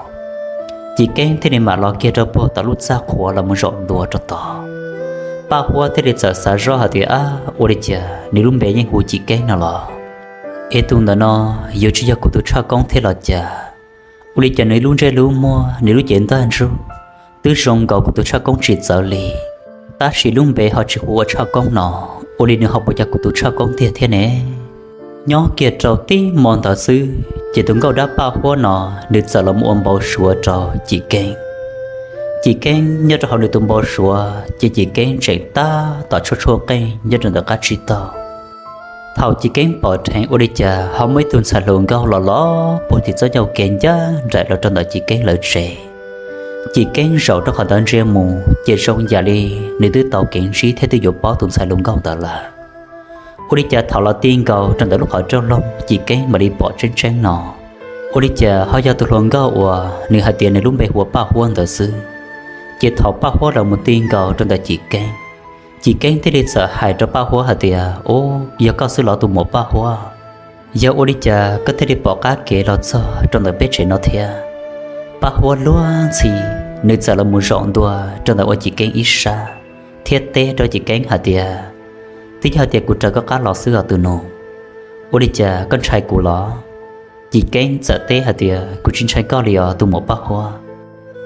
Cim Keeb thiaj li mam los kiag rau puag tom lub txaj qhuav los mus zaum ntua rau tod. Paj Huab thiaj li txawm xav zoj hais tias, Ab, ua li cas nws lub npe yeej hu Cim Keeb no los? Es tus ntawm no yuav tsis yog kuv tus tshaj koob thiab los cas? Ua li cas nws lub ntsej lub muag, nws lub cev ntaj ntsug twb zoo nkaus kuv tus tshaj koob tsis txawv li, tab sis lub npe ho tsis hu ua tshaj koob no? Ua li nws ho puas yog kuv tus tshaj koob tiag thiab ne? Nyob kiag rau tib hmo ntawd xwb ces tus nkauj dab Paj Huab no nws txawm los mus ua npau suav rau Cim Keeb. Cim Keeb nyob rau hauv nws tus npau suav ces Cim Keeb tseem tab tom tshuab tshuab qeej nyob rau ntawm qab tsib taug. Thaum Cim Keeb pom dheev ua li cas ho muaj ib tug ntxhais hluas nkauj los los puag tim txoj ncauj kev ncaj nraim los rau ntawm Cim Keeb lawv tsev. Cim Keeb zaum rau qhov ntawd ntsia mus ces zoo yam li nws twb tau kev ntsib thiab twb yuav paub tus ntxhais hluas nkauj ntawd lawm. Ua li cas thaum los ti nkaus rau ntawm lub qhov rooj loog Cim Keeb mam li pom tseeb tseeb no, ua li cas ho yog tus hluas nkauj uas nws hais tias nws lub npe hu ua Paj Huab ntawd xwb. Ces thaum Paj Huab los mus ti nkaus rau ntawm Cim Keeb, Cim Keeb thiaj li txawm hais rau Paj Huab hais tias, Ub, yog koj xwb los tus muam Paj Huab? Yog ua li cas koj thiaj li pom qab kev los txog rau ntawm peb tsev no thiab? Paj Huab luag ntxhi, nws txawm los mus zaum ntua rau ntawm ua Cim Keeb ib sab thiab teb rau Cim Keeb hais tias, Twb yog tias kuv raws koj qab los xwb os tus nus. Ua li cas koj ntshai kuv los? Cim Keeb txawm teb hais tias, Kuv tsis ntshai koj li os tus muam Paj Huab.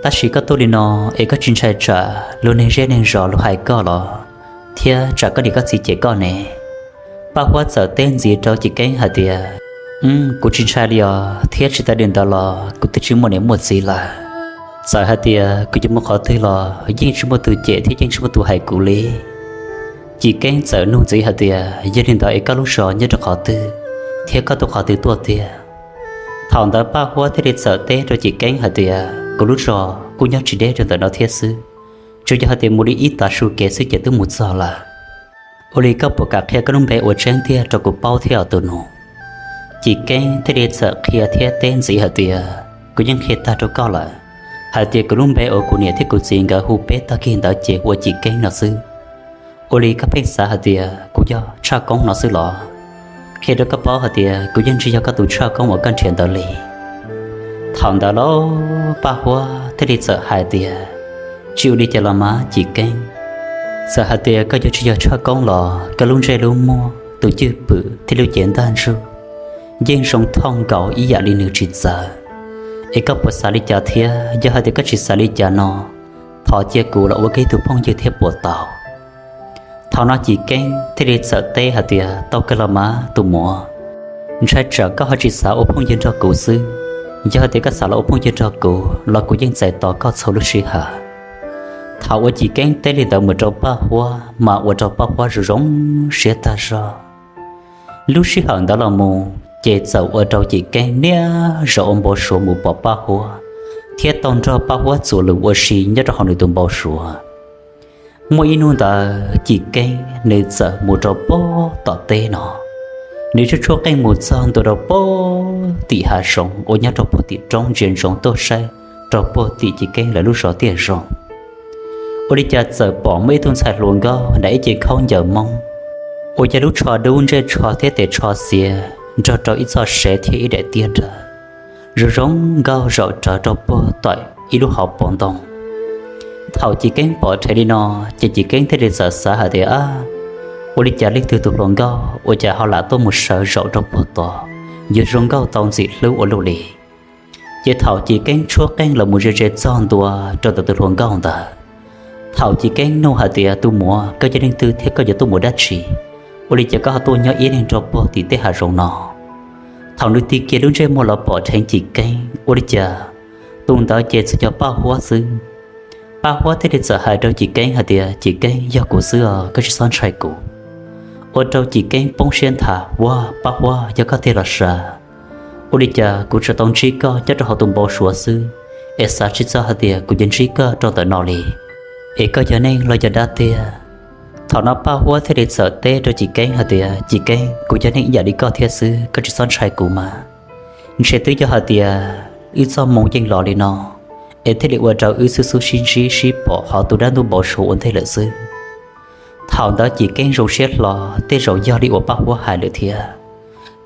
Tab sis koj tuaj li no es koj tsis ntshai tsam luag neeg zej neeg zos luag hais koj los, thiab tsam koj niam koj txiv cem koj ne? Paj Huab txawm teb ntxiv rau Cim Keeb hais tias, Kuv tsis ntshai li os, thiab tsis tas li ntawd los kuv twb tsis muaj niam muaj txiv lawm. Txawm hais tias kuv yuav mus qhov twg los yeej tsis muaj tus cem thiab yeej tsis muaj tus hais kuv li. Cim Keeb txawm nug ntxiv hais tias, Yog li ntawd es koj lub zos nyob rau qhov twg, thiab koj tuaj qhov twg tuaj tiag? Thaum ntawd Paj Huab thiaj li txawm teb rau Cim Keeb hais tias, Kuv lub zos kuj nyob tsis deb rau ntawm no thiab xwb, tsuas yog hais tias mus li ib tav su kev xwb ces twb mus txog lawm. Ua li koj puas kam qhia koj lub npe ua tseeb tiag rau kuv paub thiab os tus nus? Cim Keeb thiaj li txawm qhia thiab teb ntxiv hais tias, Kuv yeej qhia tag rau koj lawm, hais tias kuv lub npe uas kuv niam thiab kuv txiv nkawd hu peb tag kis ntawd ces hu ua Cim Keeb no xwb. Ua li koj pheej xav hais tias kuv yog tshaj koob no xwb los? Qhia rau koj paub hais tias kuv yeej tsis yog koj tus tshaj koob uas koj nrhiav ntawd li. Thaum ntawd los Paj Huab thiaj li txawm hais tias, Tsis ua li cas los mas Cim Keeb, txawm hais tias koj yuav tsis yog tshaj koob los koj lub ntsej lub muag, tus cwj pwm thiab lub cev ntaj ntsug yeej zoo thooj nkaus ib yam li nws tsis txawv. Es koj puas xav li cas thiab? Yog hais tias koj tsis xav li cas no, thov cia kuv los ua koj ib tug phooj ywg thiab puas tau? Thaum no Cim Keeb thiaj li txawm teb hais tias, Tau kawg los mas tus muam, ntshai tsam koj ho tsis xav ua phooj ywg nrog kuv xwb. Yog hais tias koj xav los ua phooj ywg nrog kuv los kuv yeej txais tos koj txhua lub sij hawm. Thaum uas Cim Keeb teb li ntawd mus rau Paj Huab mas ua rau Paj Huab zoo zoo siab tag zog. Lub sij hawm ntawd los mus ces txawm ua rau Cim Keeb niaj zaus ua npau suav mus pom Paj Huab, thiab tau nrog Paj Huab txuas lus ua si nyob rau hauv nws tus npau suav. Muaj ib hnub ntawd Cim Keeb nws txawm mus rau puag tom teb no, nws tshuab tshuab qeej mus txog ntua rau puag tim hav zoov uas nyob rau puag tim roob ntsia ntsoov tuaj saib rau puag tim Ci Keeb lawv lub zos Tiaj Zoo. Ua li cas txawm pom muaj ib tug ntxhais hluas nkauj nram ib ce khaub ncaws Hmoob uas yog lub tsho dub ntsej tsho thiab tes tsho xiav nrog rau ib txoj sev thiab ib daim tiab nrag zoo zoo nkauj zaum rawv rau puag tom ib lub hauv paus ntoo. Thaum Ci Keeb pom dheev li no, ces Ci Keeb thiaj li txawm xav hais tias, Ab, ua li cas leej twg tus hluas nkauj ua cas ho lam tuaj mus sawv zaum rau puag tod, yuav zoo nkauj tau ntxim hlub ua luaj li. Ces thaum Ci Keeb tshuab qeej los mus ze ze txog ntua rau ntawm tus hluas nkauj ntawd, thaum Ci Keeb nug hais tias, Tus muam, koj yog leej twg thiab koj yuav tuaj mus dab tsi? Ua li cas koj ho tuaj nyob ib leeg rau puag tim tej hav zoov no? Thaum nws tig kiag lub ntsej muag los pom dheev Ci Keeb, ua li cas tus ntawd ces txawm yog Paj Huab xwb. Paj Huab thiaj li txawm hais rau Ci Keeb hais tias, Ci Keeb, yog kuv xwb os, koj tsis txhob ntshai kuv. Ua rau Ci Keeb poob siab nthav, Ua, Paj Huab, yog koj tiag los sav? Ua li cas kuv tsuas tau ntsib koj nyob rau hauv tus npau suav xwb, es xav tsis txog hais tias kuv yuav ntsib koj rau ntawm no li. Es koj yog neeg los yog dab tiag? Thaum no Paj Huab thiaj li txawm teb rau Ci Keeb hais tias, Ci Keeb, kuv yog neeg ib yam li koj thiab xwb, koj tsis txhob ntshai kuv mas. Ntshe twb yog hais tias wb txoj hmoo yeej los li no, es thiaj li ua rau wb xub xub sib ntsib sib pom hauv tus dab ntuj npau suav ua ntej lawm xwb. Thaum ntawd Ci Keeb zoo siab hlo, tej zaum yog li uas Paj Huab hais lawm thiab.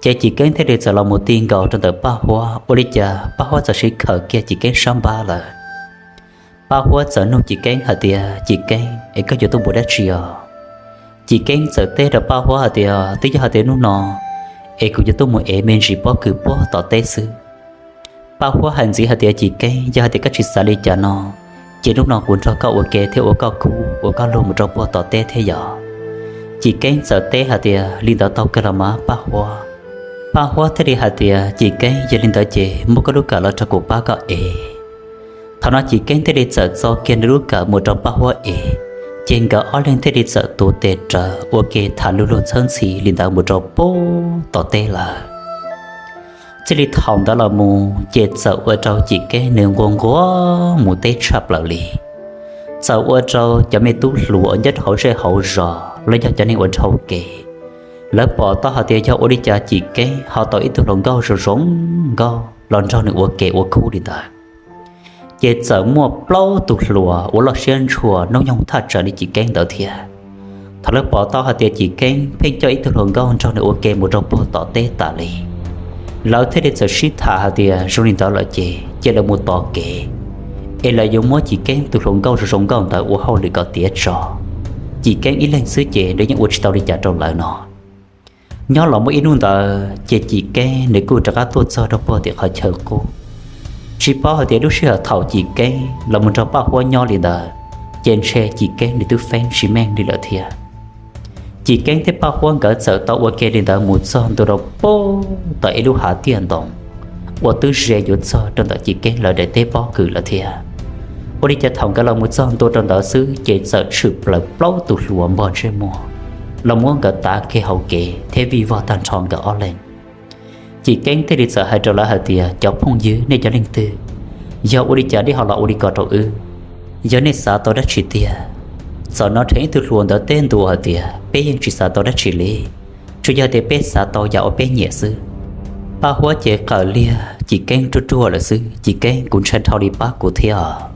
Ces Ci Keeb thiaj li txawm los mus ti nkaus rau ntawm Paj Huab, ua li cas Paj Huab txawm siv khawm kiag Ci Keeb sab npab lawm. Paj Huab txawm nug Ci Keeb hais tias, Ci Keeb, es koj yuav tuaj mus dab tsi os? Ci Keeb txawm teb rau Paj Huab hais tias, Twb yog hais tias hnub no es kuv yuav tuaj mus ev me ntsis pob kws puag tom teb xwb. Paj Huab hais ntxiv hais tias, Ci Keeb, yog hais tias koj tsis xav li cas no, ces hnub no kuv nrog koj ua ke thiab ua koj khub ua koj luag mus rau puag tom teb thiab yog? Ci Keeb txawm teb hais tias, Li ntawd tau kawg los mas Paj Huab. Paj Huab thiaj li hais tias, Ci Keeb, yog li ntawd ces muab koj lub kawm los rau kuv pab koj ev. Thaum no Ci Keeb thiaj li txawm txo kiag nws lub kawm mus rau Paj Huab ev, ces nkawd ob leeg thiaj li txawm tuav tes rawv ua ke tham luag luag txhawb ntxhi li ntawd mus rau puag tom teb lawm. Txij li thaum ntawd los mus ces txawm ua rau Ci Keeb nws nquag nquag mus teb tshaj plaws li. Txawm ua rau cov me tub hluas nyob rau hauv zej hauv zos los yog cov neeg uas dhau kev, lawv pom tau hais tias yog ua li cas Ci Keeb ho tau ib tug hluas nkauj zoo zoo nkauj los nrog nws ua ke ua khub li ntawd. Ces txawm muaj plaub tug hluas uas loj siab ntshua hnub nyoog thaj tsam li Ci Keeb ntawd thiab. Thaum lawv pom tau hais tias Ci Keeb pheej coj ib tug hluas nkauj nrog nws ua ke mus rau puag tom teb tas li, lawv thiaj li txawm sib tham hais tias zoo li ntawd lawm ces cia lawv mus tos kev, es lawv yuav muab Ci Keeb tus hluas nkauj zoo zoo nkauj ntawd ua hauj lwm kom tiav tso, Ci Keeb ib leeg xwb ces nws yeej ua tsis tau li cas rau lawv no. Nyob los muaj ib hnub ntawd ces Ci Keeb nws kuj rov qab tuaj txog rau puag tim qhov chaw qub. Tsis paub hais tias lub sij hawm thaum Ci Keeb los mus nrog Paj Huab nyob li ntawd, ces ntshe Ci Keeb nws twb feeb tsis meej li lawm thiab. Ci Keeb thiab Paj Huab nkawd txawm tau ua ke li ntawd mus txog ntua rau puag tom ib lub hav tiaj ntoo uas twb ze yuav txog rau ntawm Ci Keeb lawv daim teb pob kws lawm thiab. Ua li cas thaum nkawd los mus txog ntua rau ntawd xwb ces txawm tshwm plaws plaub tus hluas npog ntsej muag los muab nkawd tav kiag hauv kev thiab vij vog tag nrho nkawd ob leeg. Ci Keeb thiaj li txawm hais rau lawv hais tias, Cov phooj ywg, nej cov leej twg? Yog ua li cas nej ho los ua li ko rau wb? Yog nej xav tau dab tsi tiag? Txawm hnov dheev ib tug hluas ntawd teb ntua hais tias, Peb yeej tsis xav tau dab tsi li, tsuas yog tias peb xav tau yam uas peb nyiam xwb. Paj Huab ces qawm liag Ci Keeb ruaj ruaj lawm xwb. Ci Keeb, kuv ntshai dhau li, pab kuv thiab.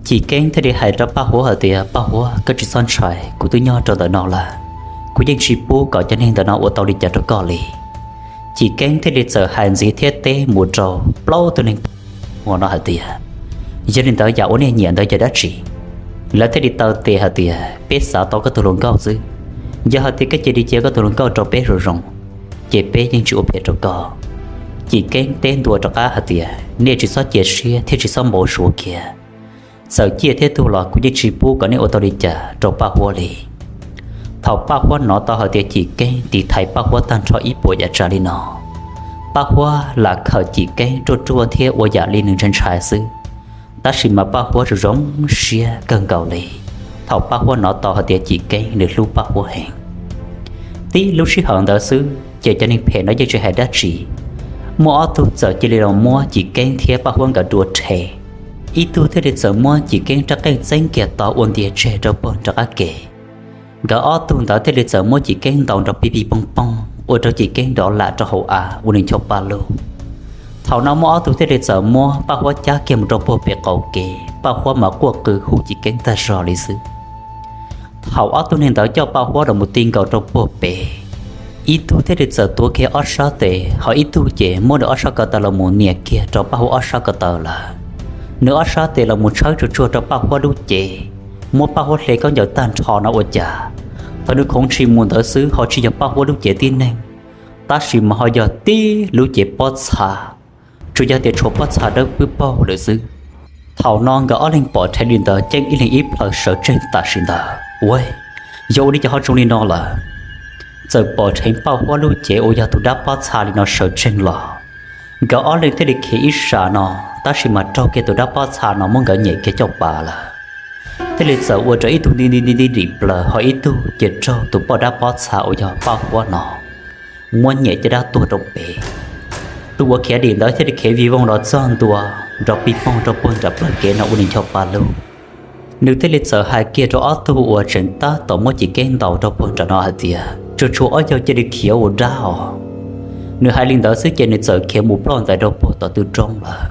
Ci Keeb thiaj li hais rau Paj Huab hais tias, Paj Huab, koj tsis txhob ntshai, kuv twb nyob rau ntawm no lawm. Kuv yeej tsis pub kom cov neeg ntawm no ua tau li cas rau koj li. Ci Keeb thiaj li txawm hais ntxiv thiab teb mus rau plaub tug neeg uas no hais tias, Yog li ntawd yam uas nej nyiam ntawd yog dab tsi? Lawv thiaj li taw tes hais tias, Peb xav tau koj tus hluas nkauj xwb. Yog hais tias koj cia li cia koj tus hluas nkauj rau peb zoo zoo, ces peb yeej tsis ua phem rau koj. Ci Keeb teb ntua rov qab hais tias, Nej tsis txhob cia siab thiab tsis txhob npau suav kiag. Txawm ciaj thiab tuag los kuv yeej tsis pub kom nej ua tau li cas rau Paj Huab li. Thaum Paj Huab hnov tau hais tias Ci Keeb tiv thaiv Paj Huab tag nrho ib puas yam tsav li no, Paj Huab lam khawm Ci Keeb ruaj ruaj thiab ua yam li nws ntshai ntshai xwb, tab sis mas Paj Huab zoo zoo siab kawg nkaus li thaum Paj Huab hnov tau hais tias Ci Keeb nws hlub Paj Huab heev. Tib lub sij hawm ntawd xwb ces cov neeg phem no yeej tsis hais dab tsi, muaj ob tug txawm cia li los muab Ci Keeb thiab Paj Huab nkawd dua rhe. Ib tug thiaj li txawm muab Ci Keeb rab qeej txeeb kiag tod ua ntias tseg rau puag nram qab kev. Nkawd ob tug ntawd thiaj li txawm muab Ci Keeb ntaus nrov pig pig poog poog ua rau Ci Keeb nrov lam rau hauv av ua nws ncho pa lug. Thaum no muaj ob tug thiaj li txawm muab Paj Huab cab kiag mus rau puag pem qaum kev, Paj Huab mas quaj qw hu Ci Keeb tag zog li xwb. Thaum ob tug neeg ntawd coj Paj Huab los mus ti nkaus rau puag pem, ib tug thiaj li txawm tuav kiag ob sab tes, ho ib tug ces muab nws ob sab ko taw los mus nias kiag rau Paj Huab ob sab ko taw lawm. Nws ob sab tes los mus tshawb tsuag tsuag rau Paj Huab lub cev, muab Paj Huab hle khaub ncaws tag nrho no ua cas, thaum nws khoov ntshis mus ntawd xwb ho tsis yog Paj Huab lub cev tib neeg, tab sis mas ho yog tib lub cev pob txha, tsuas yog tias tshuav pob txha dawb pwb paug lawm xwb. Thaum no nkawd ob leeg pom dheev li ntawd ceeb ib leeg ib plhaw sawv tsees tam sim ntawd. Ua, yog ua li cas ho zoo li no lawm? Txawm pom dheev Paj Huab lub cev uas yog tus dab pob txha li no sawv tsees los, nkawd ob leeg thiaj li khiav ib sab no, tab sis mas raug kiag tus dab pob txha no muab nkawd nyem kiag caj pas lawm. Thiaj li txawm ua rau ib tug nti nti nti nti dim plaws, ho ib tug ces raug tus poj dab pob txha uas yog Paj Huab no muab nyem caj dab tuag rau pem. Tus uas khiav dim ntawd thiaj li khiav vij voog los txog ntua nrov pig poog rau puag nram plawv kev no ua li ncho pa lug. Nws thiaj li txawm hais kiag rau ob tug uas tseem tab tom muab Ci Keeb ntaus rau puag nram no hais tias, Tsuag tsuag ob yog cia li khiav ua dab os. Nws hais li ntawd xwb ces nws txawm khiav mus ploj ntais rau puag tom tw roob lawm.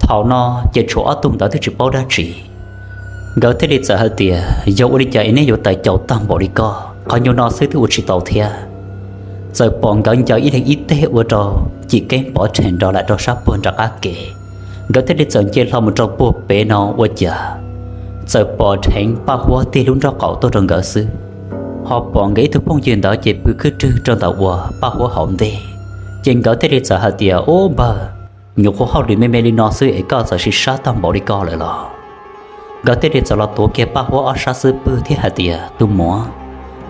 Thaum no ces tshuav ob tug ntawd twb tsis paub dab tsi. Nkawd thiaj li txawm hais tias, Yog ua li cas es neb yuav tais caus tag npaum li koj, qhov nyuag no xwb twb ua tsis tau thiab? Txawm pom nkawd ncaws ib leeg ib teg ua rau Ci Keeb pov rhees nrov lam rau sab puag nram qab kev. Nkawd thiaj li txawm nce hlo mus rau puag pem no ua cas txawm pom dheev Paj Huab tig lub nraub qaum tuaj rau nkawd xwb, ho pom nkawd ib tug phooj ywg ntawd ces pw khwb rwg rau ntawm uas Paj Huab hauv ntej. Ces nkawd thiaj li txawm hais tias, Ub npawg, nyuam qhuav hauj lwm me me li no xwb es koj txawm sim sab tag npaum li ko lawm los? Nkawd thiaj li txawm los tuav kiag Paj Huab ob sab xub pwg thiab hais tias, Tus muam,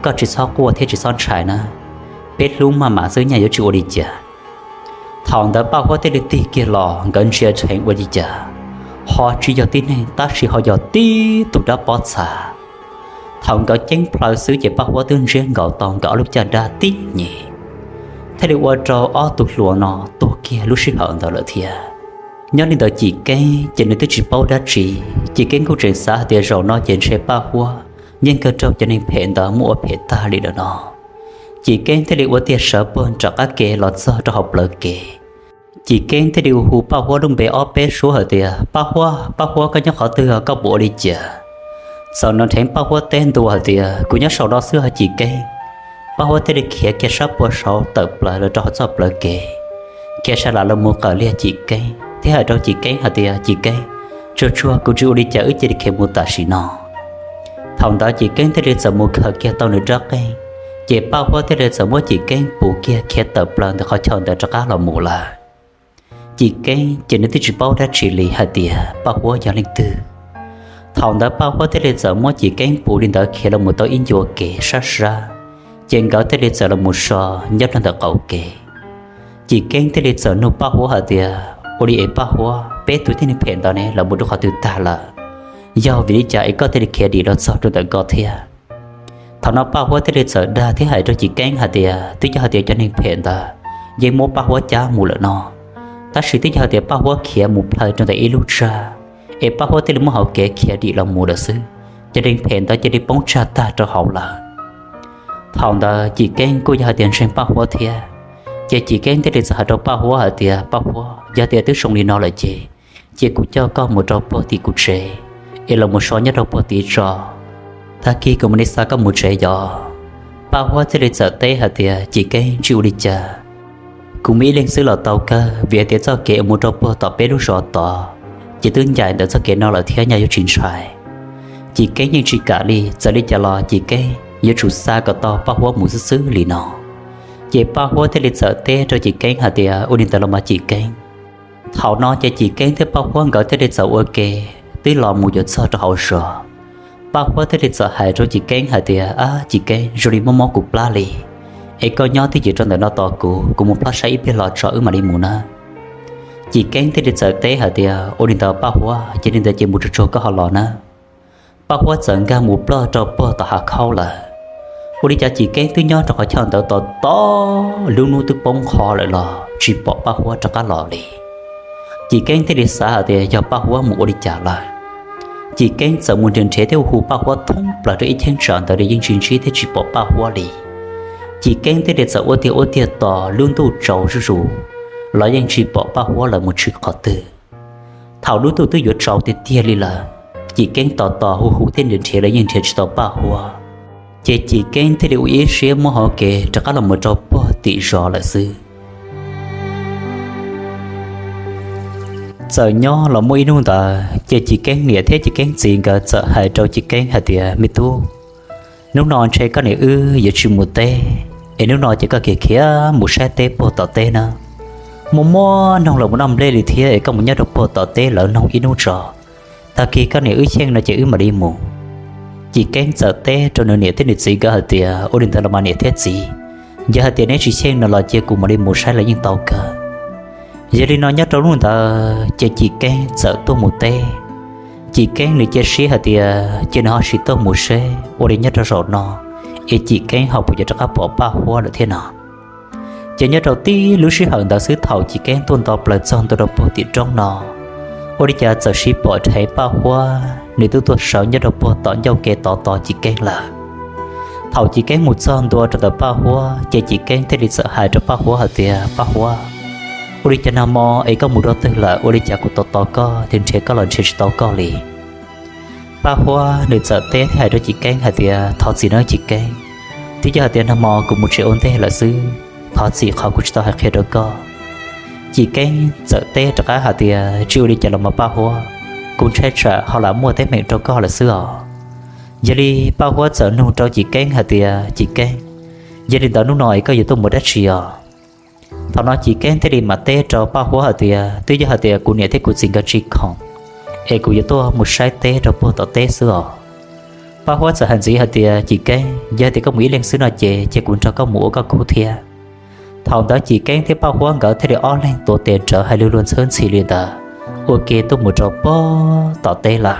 koj tsis txhob quaj thiab tsis txhob ntshai na, peb hlub maj mam xwb nyaj yuav tsis ua li cas. Thaum ntawd Paj Huab thiaj li tig kiag los, nkawd ntsia dheev ua li cas ho tsis yog tib neeg tab sis ho yog tib tug dab pob txha. Thaum nkawd ceeb plhaw xwb ces Paj Huab twb ntsiab nkaus tau nkawd ob lub caj dab tib nyem, thiaj li ua rau ob tug hluas no tuag kiag lub sij hawm ntawd lawm thiab. Nyob li ntawd Cim Keeb ces nws twb tsis paub dab tsi. Cim Keeb kuj tseem xav hais tias zaum no ces ntshe Paj Huab yeej kawg raug cov neeg phem ntawd muab ua phem tag li lawm no. Cim Keeb thiaj li ua tiag sawv puag nram qab ke los txog rau hauv plawv kev. Cim Keeb thiaj li hu Paj Huab lub npe ob peb suab hais tias, Paj Huab, Paj Huab, koj nyob qhov twg, koj puas ua li cas? Txawm no dheev Paj Huab teb ntua hais tias, Kuv nyob saum no xwb os Cim Keeb. Paj Huab thiaj li khiav kiag sab puag saud tawm plaws los rau hauv txoj plawv kev, khiav sa lam los mus qawm liag Cim Keeb thiab hais rau Cim Keeb hais tias, Cim Keeb, tsuag tsuag kuv tsis ua li cas, wb cia li khiav mus tam sim no. Thaum ntawd Cim Keeb thiaj li txawm mus khaws kiag tau nws rab qeej, ces Paj Huab thiaj li txawm muab Cim Keeb puv kiag khiav tawm plaws ntawm qhov chaw ntawd rov qab los mus lawm. Cim Keeb ces nws twb tsis paub dab tsi li hais tias Paj Huab yog leej twg. Thaum ntawd Paj Huab thiaj li txawm muab Cim Keeb puv li ntawd khiav los mus tau ib ncua kev sab sab, ces nkawd thiaj li txawm los mus so nyob rau ntawm qaum kev. Cim Keeb thiaj li txawm nug Paj Huab hais tias, Ua li es Paj Huab, peb tus tib neeg phem ntawd ne los mus rau qhov twg tag lawm? Yog vim li cas es koj thiaj li khiav dim los txog rau ntawm ko thiab? Thaum no Paj Huab thiaj li txawm dag thiab hais rau Cim Keeb hais tias, Twb yog hais tias cov neeg phem ntawd yeej muab Paj Huab cab mus lawm no, tab sis twb yog hais tias Paj Huab khiav mus plhaw rau ntawm ib lub tsag, es Paj Huab thiaj li muaj hauv kev khiav dim los mus lawm xwb. Cov neeg phem ntawd cia li poob tsag tag rau hauv lawm. Thaum ntawd Cim Keeb kuj yog hais tias ntseeg Paj Huab thiab, ces Cim Keeb thiaj li txawm hais rau Paj Huab hais tias, Paj Huab, yog tias twb zoo li no lawm ces, cia kuv coj koj mus rau puag tim kuv tsev es los mus so nyob rau puag tid tso, tag kis kuv mam li xa koj mus tsev yos. Paj Huab thiaj li txawm teb hais tias, Cim Keeb, tsis ua li cas, kuv mus ib leeg xwb los tau kawg, vim hais tias txoj kev uas mus rau puag tom peb lub zos tod ces twb ncaim ntawm txoj kev no lawm thiab, nyaj yuav tsis ntshai. Cim Keeb yeej tsis kam li, txawm li cas los Cim Keeb yuav tsum xa kom tau Paj Huab mus xwb xwb li no. Ces Paj Huab thiaj li txawm teb rau Cim Keeb hais tias, Ua li ntawd los mas Cim Keeb. Thaum no ces Cim Keeb thiab Paj Huab nkawd thiaj li txawm ua ke twb los mus yuav txog rau hauv zos. Paj Huab thiaj li txawm hais rau Cim Keeb hais tias, Ab Cim Keeb, zoo li mob mob kuv plab li, es koj nyob twj ywm rau ntawm no tos kuv, kuv mus plob saib ib pliag los tso wb mam li mus nawb. Cim Keeb thiaj li txawm teb hais tias, Ua li ntawd Paj Huab, cia li ntawd ces mus tsuag tsuag koj ho los nawb. Paj Huab txawm nkag mus ploj rau puag tom hav khaub lawm. Ua li cas Cim Keeb twb nyob rau qhov chaw ntawd tos tos lub hnub twb poob qho lawm los tsis pom Paj Huab rov qab los li. Cim Keeb thiaj li xav hais tias yog Paj Huab mus ua li cas lawm. Cim Keeb txawm mus nrhiav nrhiav thiab hu Paj Huab thoob plaws rau ib cheeb tsam ntawd li yeej tsis ntsib thiab tsis pom Paj Huab li. Cim Keeb thiaj li txawm ua tiag ua tiag tos lub ntuj tsaus zuj zus, los yeej tsis pom Paj Huab lawv mus tshwm qhov twg. Thaum lub ntuj twb yuav tsaus tiag tiag li lawm, Cim Keeb tos tos hu hu thiab nrhiav nrhiav los yeej nrhiav tsis tau Paj Huab. Ces Cim Keeb thiaj li ua ib siab muab hauv kev rov qab los mus rau puag tim zos lawm xwb. Txawm nyob los muaj ib hnub ntawd ces Cim Keeb niam thiab Cim Keeb txiv nkawd txawm hais rau Cim Keeb hais tias, Me tub, hnub no ntshe koj niam wb yuav tsis mus teb, es hnub no ces koj khiav khiav mus saib teb puag tom teb na. Muaj muaj noog los mus noj nplej li thiab es koj mus nyob rau puag tom teb lawv noog ib hnub tso. Tag kis koj niam wb xyeej no ces wb mam li mus. Cim Keeb txawm teb rau nws niam thiab nws txiv nkawd hais tias, Ua li ntawd los mas niam thiab txiv, yog hais tias neb tsis xyeej no los cia kuv mam li mus saib los yeej tau kawg. Yog li no nyob rau hnub ntawd ces Cim Keeb txawm tuaj mus teb. Cim Keeb nws cia siab hais tias ces nws ho sim tuaj mus seb ua li nyob rau zaum no es Cim Keeb ho puas yuav rov qab pom Paj Huab lawm thiab no. Ces nyob rau tib lub sij hawm ntawd xwb thaum Cim Keeb tuaj nto plaws txog ntua rau puag tim roob no, ua li cas txawm sim pom dheev Paj Huab nws twb tuaj sawv nyob rau puag tom ncauj ke tod tos Cim Keeb lawm. Thaum Cim Keeb mus txog ntua rau ntawm Paj Huab ces Cim Keeb thiaj li txawm hais rau Paj Huab hais tias, Paj Huab, ua li cas nag hmo es koj mus dua twg lawm, ua li cas kuv tos tos koj thiab nrhiav koj los nrhiav tsis tau koj li? Paj Huab nws txawm teb thiab hais rau Cim Keeb hais tias, Thov txim nawb Cim Keeb, twb yog hais tias nag hmo kuv mus tsev ua ntej lawm xwb, thov txim qhov kuv tsis tau hais qhia rau koj. Cim Keeb txawm teb rov qab hais tias, Tsis ua li cas los mas Paj Huab, kuv ntshai tsam ho lam muaj teeb meem rau koj lawm xwb os. Yog li Paj Huab txawm nug rau Cim Keeb hais tias, Cim Keeb, yog li ntawd hnub no es koj yuav tuaj mus dab tsi os? Thaum no Cim Keeb thiaj li mam teb rau Paj Huab hais tias, Twb yog hais tias kuv niam thiab kuv txiv nkawd tsis khoom es kuv yuav tuaj mus saib teb rau puag tom teb xwb os. Paj Huab txawm hais ntxiv hais tias, Cim Keeb, yog hais tias koj mus ib leeg xwb no ces cia kuv nrog koj mus ua koj khub thiab. Thaum ntawd Cim Keeb thiab Paj Huab nkawd thiaj li ob leeg tuav tes rawv hais lus luag ntxhawb ntxhi li ntawd ua ke tuaj mus rau puag tom teb lawm.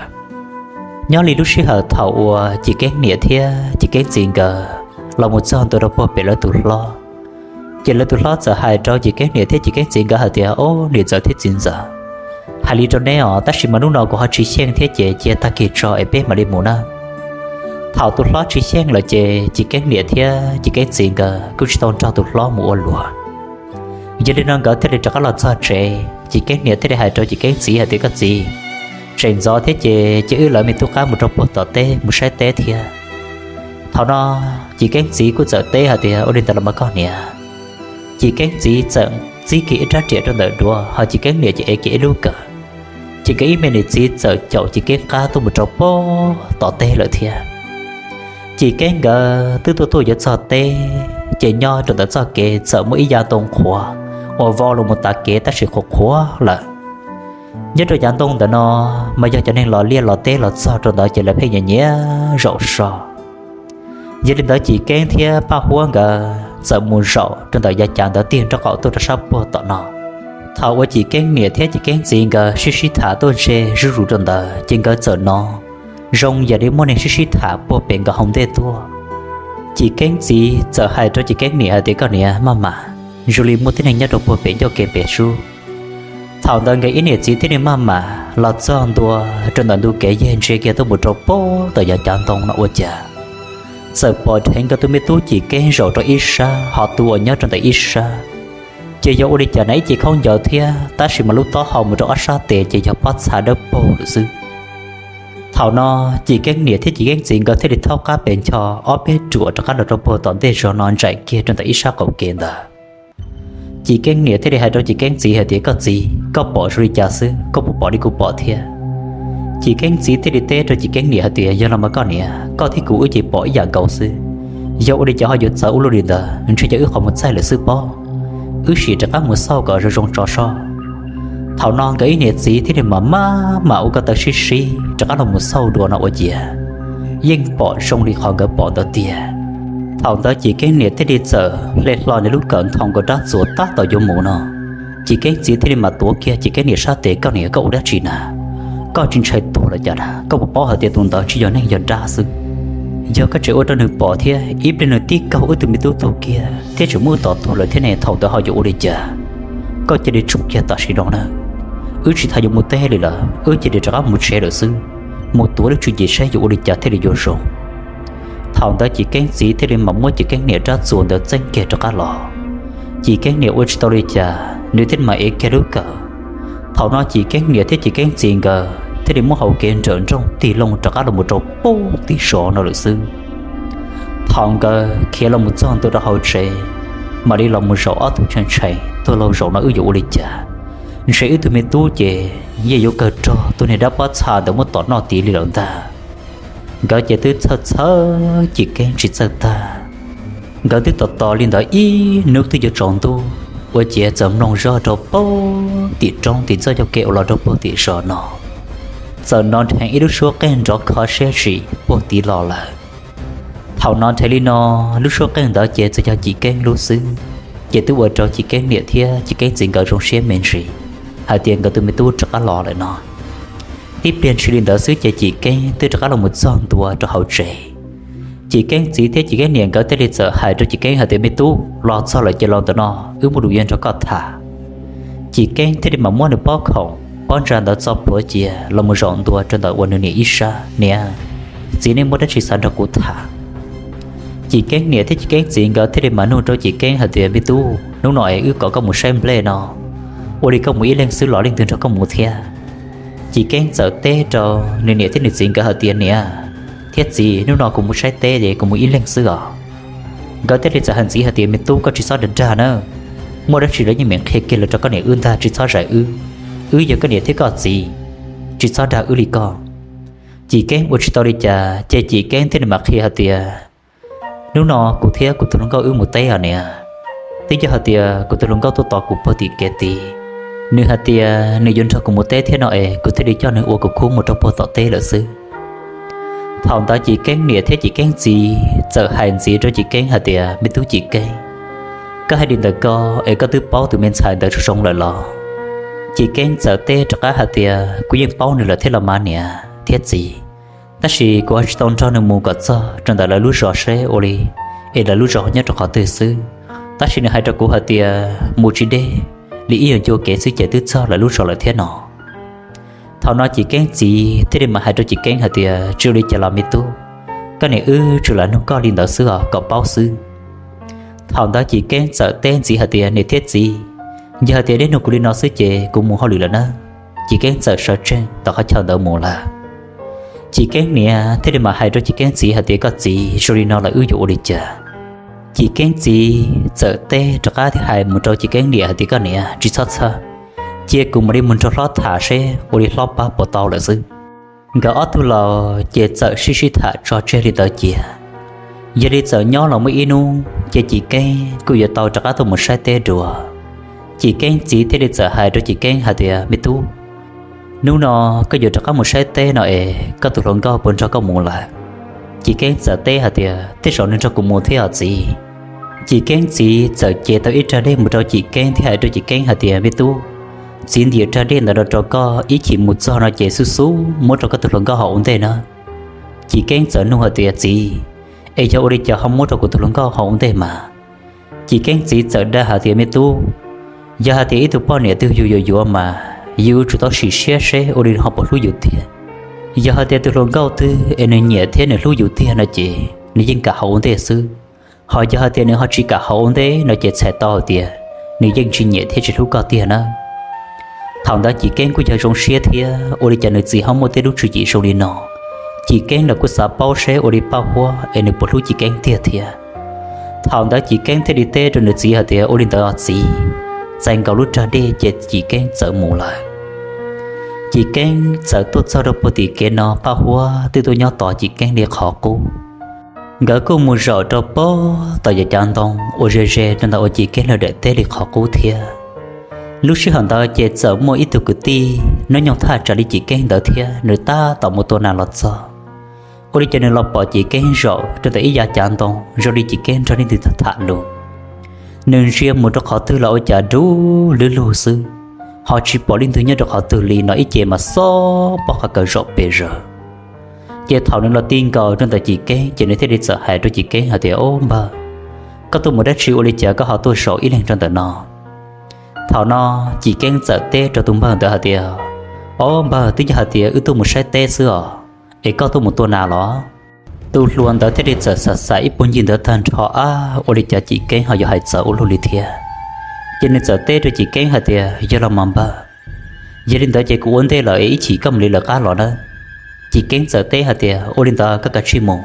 Nyob li lub sij hawm thaum uas Cim Keeb niam thiab Cim Keeb txiv nkawd los mus txog ntua rau puag pem lawv tus hlob, ces lawv tus hlob txawm hais rau Cim Keeb niam thiab Cim Keeb txiv nkawd hais tias, Ob niam ntxawm thiab txiv ntxawm, hais li rau neb os, tab sis mas hnub no kuv ho tsis xyeej thiab ces cia tag kis tso es peb mam li mus nawb. Thaum tus hlob tsis xyeej lawm ces Cim Keeb niam thiab Cim Keeb txiv nkawd kuj tsis tau nrog tus hlob mus ua luag. Yog li no nkawd thiaj li rov qab los txog tsev, Cim Keeb niam thiaj li hais rau Cim Keeb txiv hais tias, Koj txiv, tseem ntxov thiab ces cia wb lawv me tub qab mus rau puag tom teb mus saib teb thiab. Thaum no Cim Keeb txiv kuj txawm teb hais tias, Ua li ntawd los mas koj niam. Cim Keeb txiv txawm txib kiag ib rab riam rau ntawm duav, ho Cim Keeb niam ces ev kiag ib lub kawm. Ces nkawd ib me niam txiv txawm caum Cim Keeb qab tuaj mus rau puag tom teb lawm thiab. Cim Keeb nkawd twb tuaj tuaj yuav txog teb, ces nyob rau ntawm txoj kev txawm muaj ib yav ntoo qhuav uas vau los mus tav kev tab sis qhuav qhuav lawm. Nyob rau yav ntoo ntawm no mas yog cov neeg los liaj los teb los txog rau ntawd ces lawv pheej nyiam nyiam zaum so. Yog li ntawd Cim Keeb thiab Paj Huab nkawd txawm mus zaum rau ntawm yav cav ntawd tiag nraub qaum tuaj rau sab puag tom no. Thaum uas Cim Keeb niam thiab Cim Keeb txiv nkawd sib sib tham tuaj ntshe zuj zus rau ntawd ces nkawd txawm hnov zoo yam li muaj neeg sib sib tham puag pem nkawd hauv ntej tuaj. Cim Keeb txiv txawm hais rau Cim Keeb niam hais tias, Koj niam, maj mam, zoo li muaj tib neeg nyob rau puag pem ncauj kev pem sub. Thaum ntawd nkawd ib niam txiv thiaj li maj mam los txog ntua rau ntawm ntug kev yeg ntsia kiag tuaj mus rau puag tom yav cav ntoo no ua cas txawm pom dheev nkawd tus me tub Cim Keeb zaum rau ib sab ho tus uas nyob rau ntawm ib sab. Ces yog ua li cas na ib ce khaub ncaws thiab tab sis mas lub taub hau mus rau ob sab tes ces yog pob txha dawb paug lawm xwb. Thaum no Cim Keeb niam thiab Cim Keeb txiv nkawd thiaj li thaub qab pes ncho ob peb ruam rov qab los rau puag tom ntej zog no ntsaim kiag rau ntawm ib sab qaum kev ntawd. Cim Keeb niam thiaj li hais rau Cim Keeb txiv hais tias, Koj txiv, koj pom zoo li cas xwb, koj puas pom li kuv pom thiab? Cim Keeb txiv thiaj li teb rau Cim Keeb niam hais tias, Yog los mas koj niam, koj thiab kuv wb ces pom ib yam nkaus xwb. Yog ua li cas ho yuav txawv ua luaj li ntawd, ntshe yog wb qhov muag txaij lawm xwb pob. Wb sim rov qab mus xauj kom zoo zoo tso soj. Thaum no nkawd ib niam txiv thiaj li mam maj mam ua ko taw sib sib rov qab los mus xauj dua no ua ciav yeej pom zoo li qhov nkawd pom ntawd tiag. Thaum ntawd Cim Keeb niam thiaj li txawm hle hlo nws lub kawm nthoo nkaus rab txuas tab tom yuav mus no, Cim Keeb txiv thiaj li mam tuav kiag Cim Keeb niam sab tes, Koj niam, koj ua dab tsi na? Koj tsis ntshai tuag los cas na? Koj puas paub hais tias tus ntawd tsis yog neeg, yog dab xwb. Yog koj tseem ua rau nws pom thiab ib pliag nws tib kaug wb tus me tub tuag kiag thiab tseem muab wb tom tuag lawm thiab ne, thaum ntawd ho yuav ua li cas? Koj cia li tsum kiag tam sim no na. Wb tsis tas yuav mus teb li lawm, wb cia li rov qab mus tsev lawm xwb, mus tuav lub tswv yim saib yuav ua li cas thiaj li yuav zoo. Thaum ntawd Cim Keeb txiv thiaj li mam muab Cim Keeb niam rab txuas ntawd txeeb kiag rov qab los. Cim Keeb niam ua tsis tau li cas, nws thiaj mam ev kiag lub kawm. Thaum no Cim Keeb niam thiab Cim Keeb txiv nkawd thiaj li muab hau kev nrawm nrooj tig loo rov qab los mus rau pem tim zos no lawm xwb. Thaum nkawd khiav los mus txog ntua rau hauv tsev, mam li los mus zaum ob tug tshee tshee tuaj laug zaum no wb yuav ua li cas? Ntshe wb tug me tub ces yeej yuav kawg raug tus niag dab pob txha ntawd muab tom noj tid li lawm ntag. Nkawd ces twb txhawj txhawj Cim Keeb tsis txawj tag. Nkawd twb tos tos li ntawd ib hnub twb yuav tsaus ntuj, ua ciav txawm mloog zoj rau pem tim roob tim txoj cauj kev uas los rau pem tim zos no, txawm hnov dheev ib lub suab qeej nrov kho siab zim pem tid los lawm. Thaum hnov dheev li no, lub suab qeej ntawd ces txawm yog Cim Keeb lub xwb, ces twb ua rau Cim Keeb niam thiab Cim Keeb txiv nkawd zoo siab me ntsis hais tias nkawd tus me tub rov qab los lawm no. Tib pliag ntshis li ntawd xwb ces Cim Keeb twb rov qab los mus txog ntua rau hauv tsev. Cim Keeb txiv thiab Cim Keeb niam nkawd thiaj li txawm hais rau Cim Keeb hais tias, Me tub, los txog lawm ces los ntawm no, wb muaj lus yuav nrog koj tham. Cim Keeb thiaj li mam muab nws pob khoom pob ntsa ntawd txo plhuav cia los mus zaum ntua rau ntawm uas nws niam ib sab. Niam, txiv, nej muaj dab tsi xav nrog kuv tham? Cim Keeb niam thiab Cim Keeb txiv nkawd thiaj li mam nug rau Cim Keeb hais tias, Me tub, hnub no es wb kom koj mus saib nplej no, ua li koj mus ib leeg xwb los leej twg nrog koj mus thiab? Cim Keeb txawm teb rau nws niam thiab nws txiv nkawd hais tias, Niam thiab txiv, hnub no kuv mus saib teb es kuv mus ib leeg xwb os. Nkawd thiaj li txawm hais ntxiv hais tias, Me tub, koj tsis txhob dag dag nawb, muaj dab tsi los yeej meem qhia kiag los rau koj niam wb ntag, tsis txhob zais wb. Wb yog koj niam thiab koj txiv, tsis txhob dag wb li koj. Cim Keeb ua tsis tau li cas ces Cim Keeb thiaj li mam qhia hais tias, Hnub no kuv thiab kuv tus hluas nkauj wb mus teb os niam. Twb yog hais tias kuv tus hluas nkauj tuaj tos kuv puag tim kev tid, nws hais tias nws yuav nrog kuv mus teb thiab no es kuv thiaj li coj nws ua kuv khub mus rau puag tom teb lawm xwb. Thaum ntawd Cim Keeb niam thiab Cim Keeb txiv txawm hais ntxiv rau Cim Keeb hais tias, Me tub Cim Keeb, koj hais li ntawd ko es koj twb paub tus me ntxhais ntawd zoo zoo lawm los? Cim Keeb txawm teb rov qab hais tias, Kuv yeej paub nws lawm thiab los mas niam thiab txiv, tab sis kuv ho tsis tau nrog nws mus kom txog rau ntawm lawv lub zos seb ua li es lawv lub zos nyob rau qhov twg xwb. Tab sis nws hais rau kuv hais tias mus tsis deb li ib nyuag ncua kev xwb ces twb txog lawv lub zos lawm thiab no. Thaum no Cim Keeb txiv thiaj li mam hais rau Cim Keeb hais tias, Tsis ua li cas los me tub, koj niam wb tsuas lam nug koj li ntawd xwb os, kom paub xwb. Thaum ntawd Cim Keeb txawm teb ntxiv hais tias, Niam thiab txiv, yog hais tias nej nug kuv li no xwb ces kuv mus hauj lwm lawm nawb. Cim Keeb txawm sawv tsees tom qhov chaw ntawd mus lawm. Cim Keeb niam thiaj li mam hais rau Cim Keeb txiv hais tias, Koj txiv, zoo li no lawm wb yuav ua li cas? Cim Keeb txiv txawm teb rov qab thiab hais mus rau Cim Keeb niam hais tias, Koj niam, tsis txhob txhawj, cia kuv mam li mus nrog hlob tham seb ua li hlob pab puas tau lawm xwb. Nkawd ob tug laus ces txawm sib sib tham tso tseg li ntawd cia. Yog li txawm nyob los muaj ib hnub ces Cim Keeb kuj yuav tau rov qab tuaj mus saib teb dua. Cim Keeb txiv thiaj li txawm hais rau Cim Keeb hais tias, Me tub, hnub no koj yuav rov qab mus saib teb no es koj tus hluas nkauj puas nrog koj mus lawm? Cim Keeb txawm teb hais tias, Tej zaum nws nrog kuv mus thiab os txiv. Cim Keeb txiv txawm cev tau ib rag dej mus rau Cim Keeb thiab hais rau Cim Keeb hais tias, Me tub, txiv ntim rag dej ntawd no rau koj, ib chim mus txog no ces xub xub muab rau koj tus hluas nkauj haus ua ntej nawb. Cim Keeb txawm nug hais tias, Txiv, es yog ua li cas ho muab rau kuv tus hluas nkauj haus ua ntej mas? Cim Keeb txiv txawm dag hais tias, Me tub, yog hais tias ib tug poj niam twg yus yuav yuav mas yus yuav tsum tau sim siab seb ua li ho puas hlub yus tiag. Yog hais tias tus hluas nkauj twg es nws nyiam thiab nws hlub yus tiag no ces nws yeej kam haus ua ntej xwb. Ho yog hais tias nws ho tsis kam haus ua ntej no ces txhais tau hais tias nws yeej tsis nyiam thiab tsis hlub koj tiag nawb. Thaum ntawd Cim Keeb kuj yog zoo siab thiab ua li cas nws txiv ho muaj tej lub tswv yim zoo li no. Cim Keeb los kuj xav paub seb ua li Paj Huab es nws puas hlub Cim Keeb tiag thiab. Thaum ntawd Cim Keeb thiaj li teb rau nws txiv hais tias, Ua li ntawd os txiv. Txais nkaus lub rag dej ces Cim Keeb txawm mus lawm. Cim Keeb txawm tuaj txog rau puag tim kev no Paj Huab twb tuaj nyob tos Cim Keeb li qhov qub. Nkawd kuj mus zaum rau puag tom yav cav ntoo uas ze ze rau ntawm uas Cim Keeb lawv daim teb li qhov qub thiab. Lub sij hawm ntawd ces txawm muaj ib tug kwv tij hnub nyoog thaj tsam li Cim Keeb ntawd thiab nws tab tom mus tua nas los txog. Ua li cas nws los pom Cim Keeb zaum rau ntawm ib yav cav ntoo zoo li Cim Keeb nrog leej twg tham tham lus. Nws ntsia mus rau qhov twg los ua cas dub lwb lug xwb, ho tsis pom leej twg nyob rau qhov twg li no ib ce mas xob pob qhov kawg zaum pes zaws. Ces thaum nws los ti nkaus rau ntawm Cim Keeb ces nws thiaj li txawm hais rau Cim Keeb hais tias, Ob npawg, koj tuaj mus dab tsi ua li cas koj ho tuaj zaum ib leeg rau ntawm no? Thaum no Cim Keeb txawm teb rau tus npawg ntawd hais tias, Ob npawg, twb yog hais tias wb tuaj mus saib teb xwb os, es koj tuaj mus tua nas los? Tus hluas ntawd thiaj li txawm xam xam ib puag ncig ntawd tag nrho, ab, ua li cas Cim Keeb ho yuav hais txawv ua luaj li thiab. Ces nws txawm teb rau Cim Keeb hais tias, Yog los mas npawg, yog li ntawd ces kuv ua ntej lawm es ib chim koj mam li lawv qab los nawb. Cim Keeb txawm teb hais tias, Ua li ntawd koj kav tsij mus.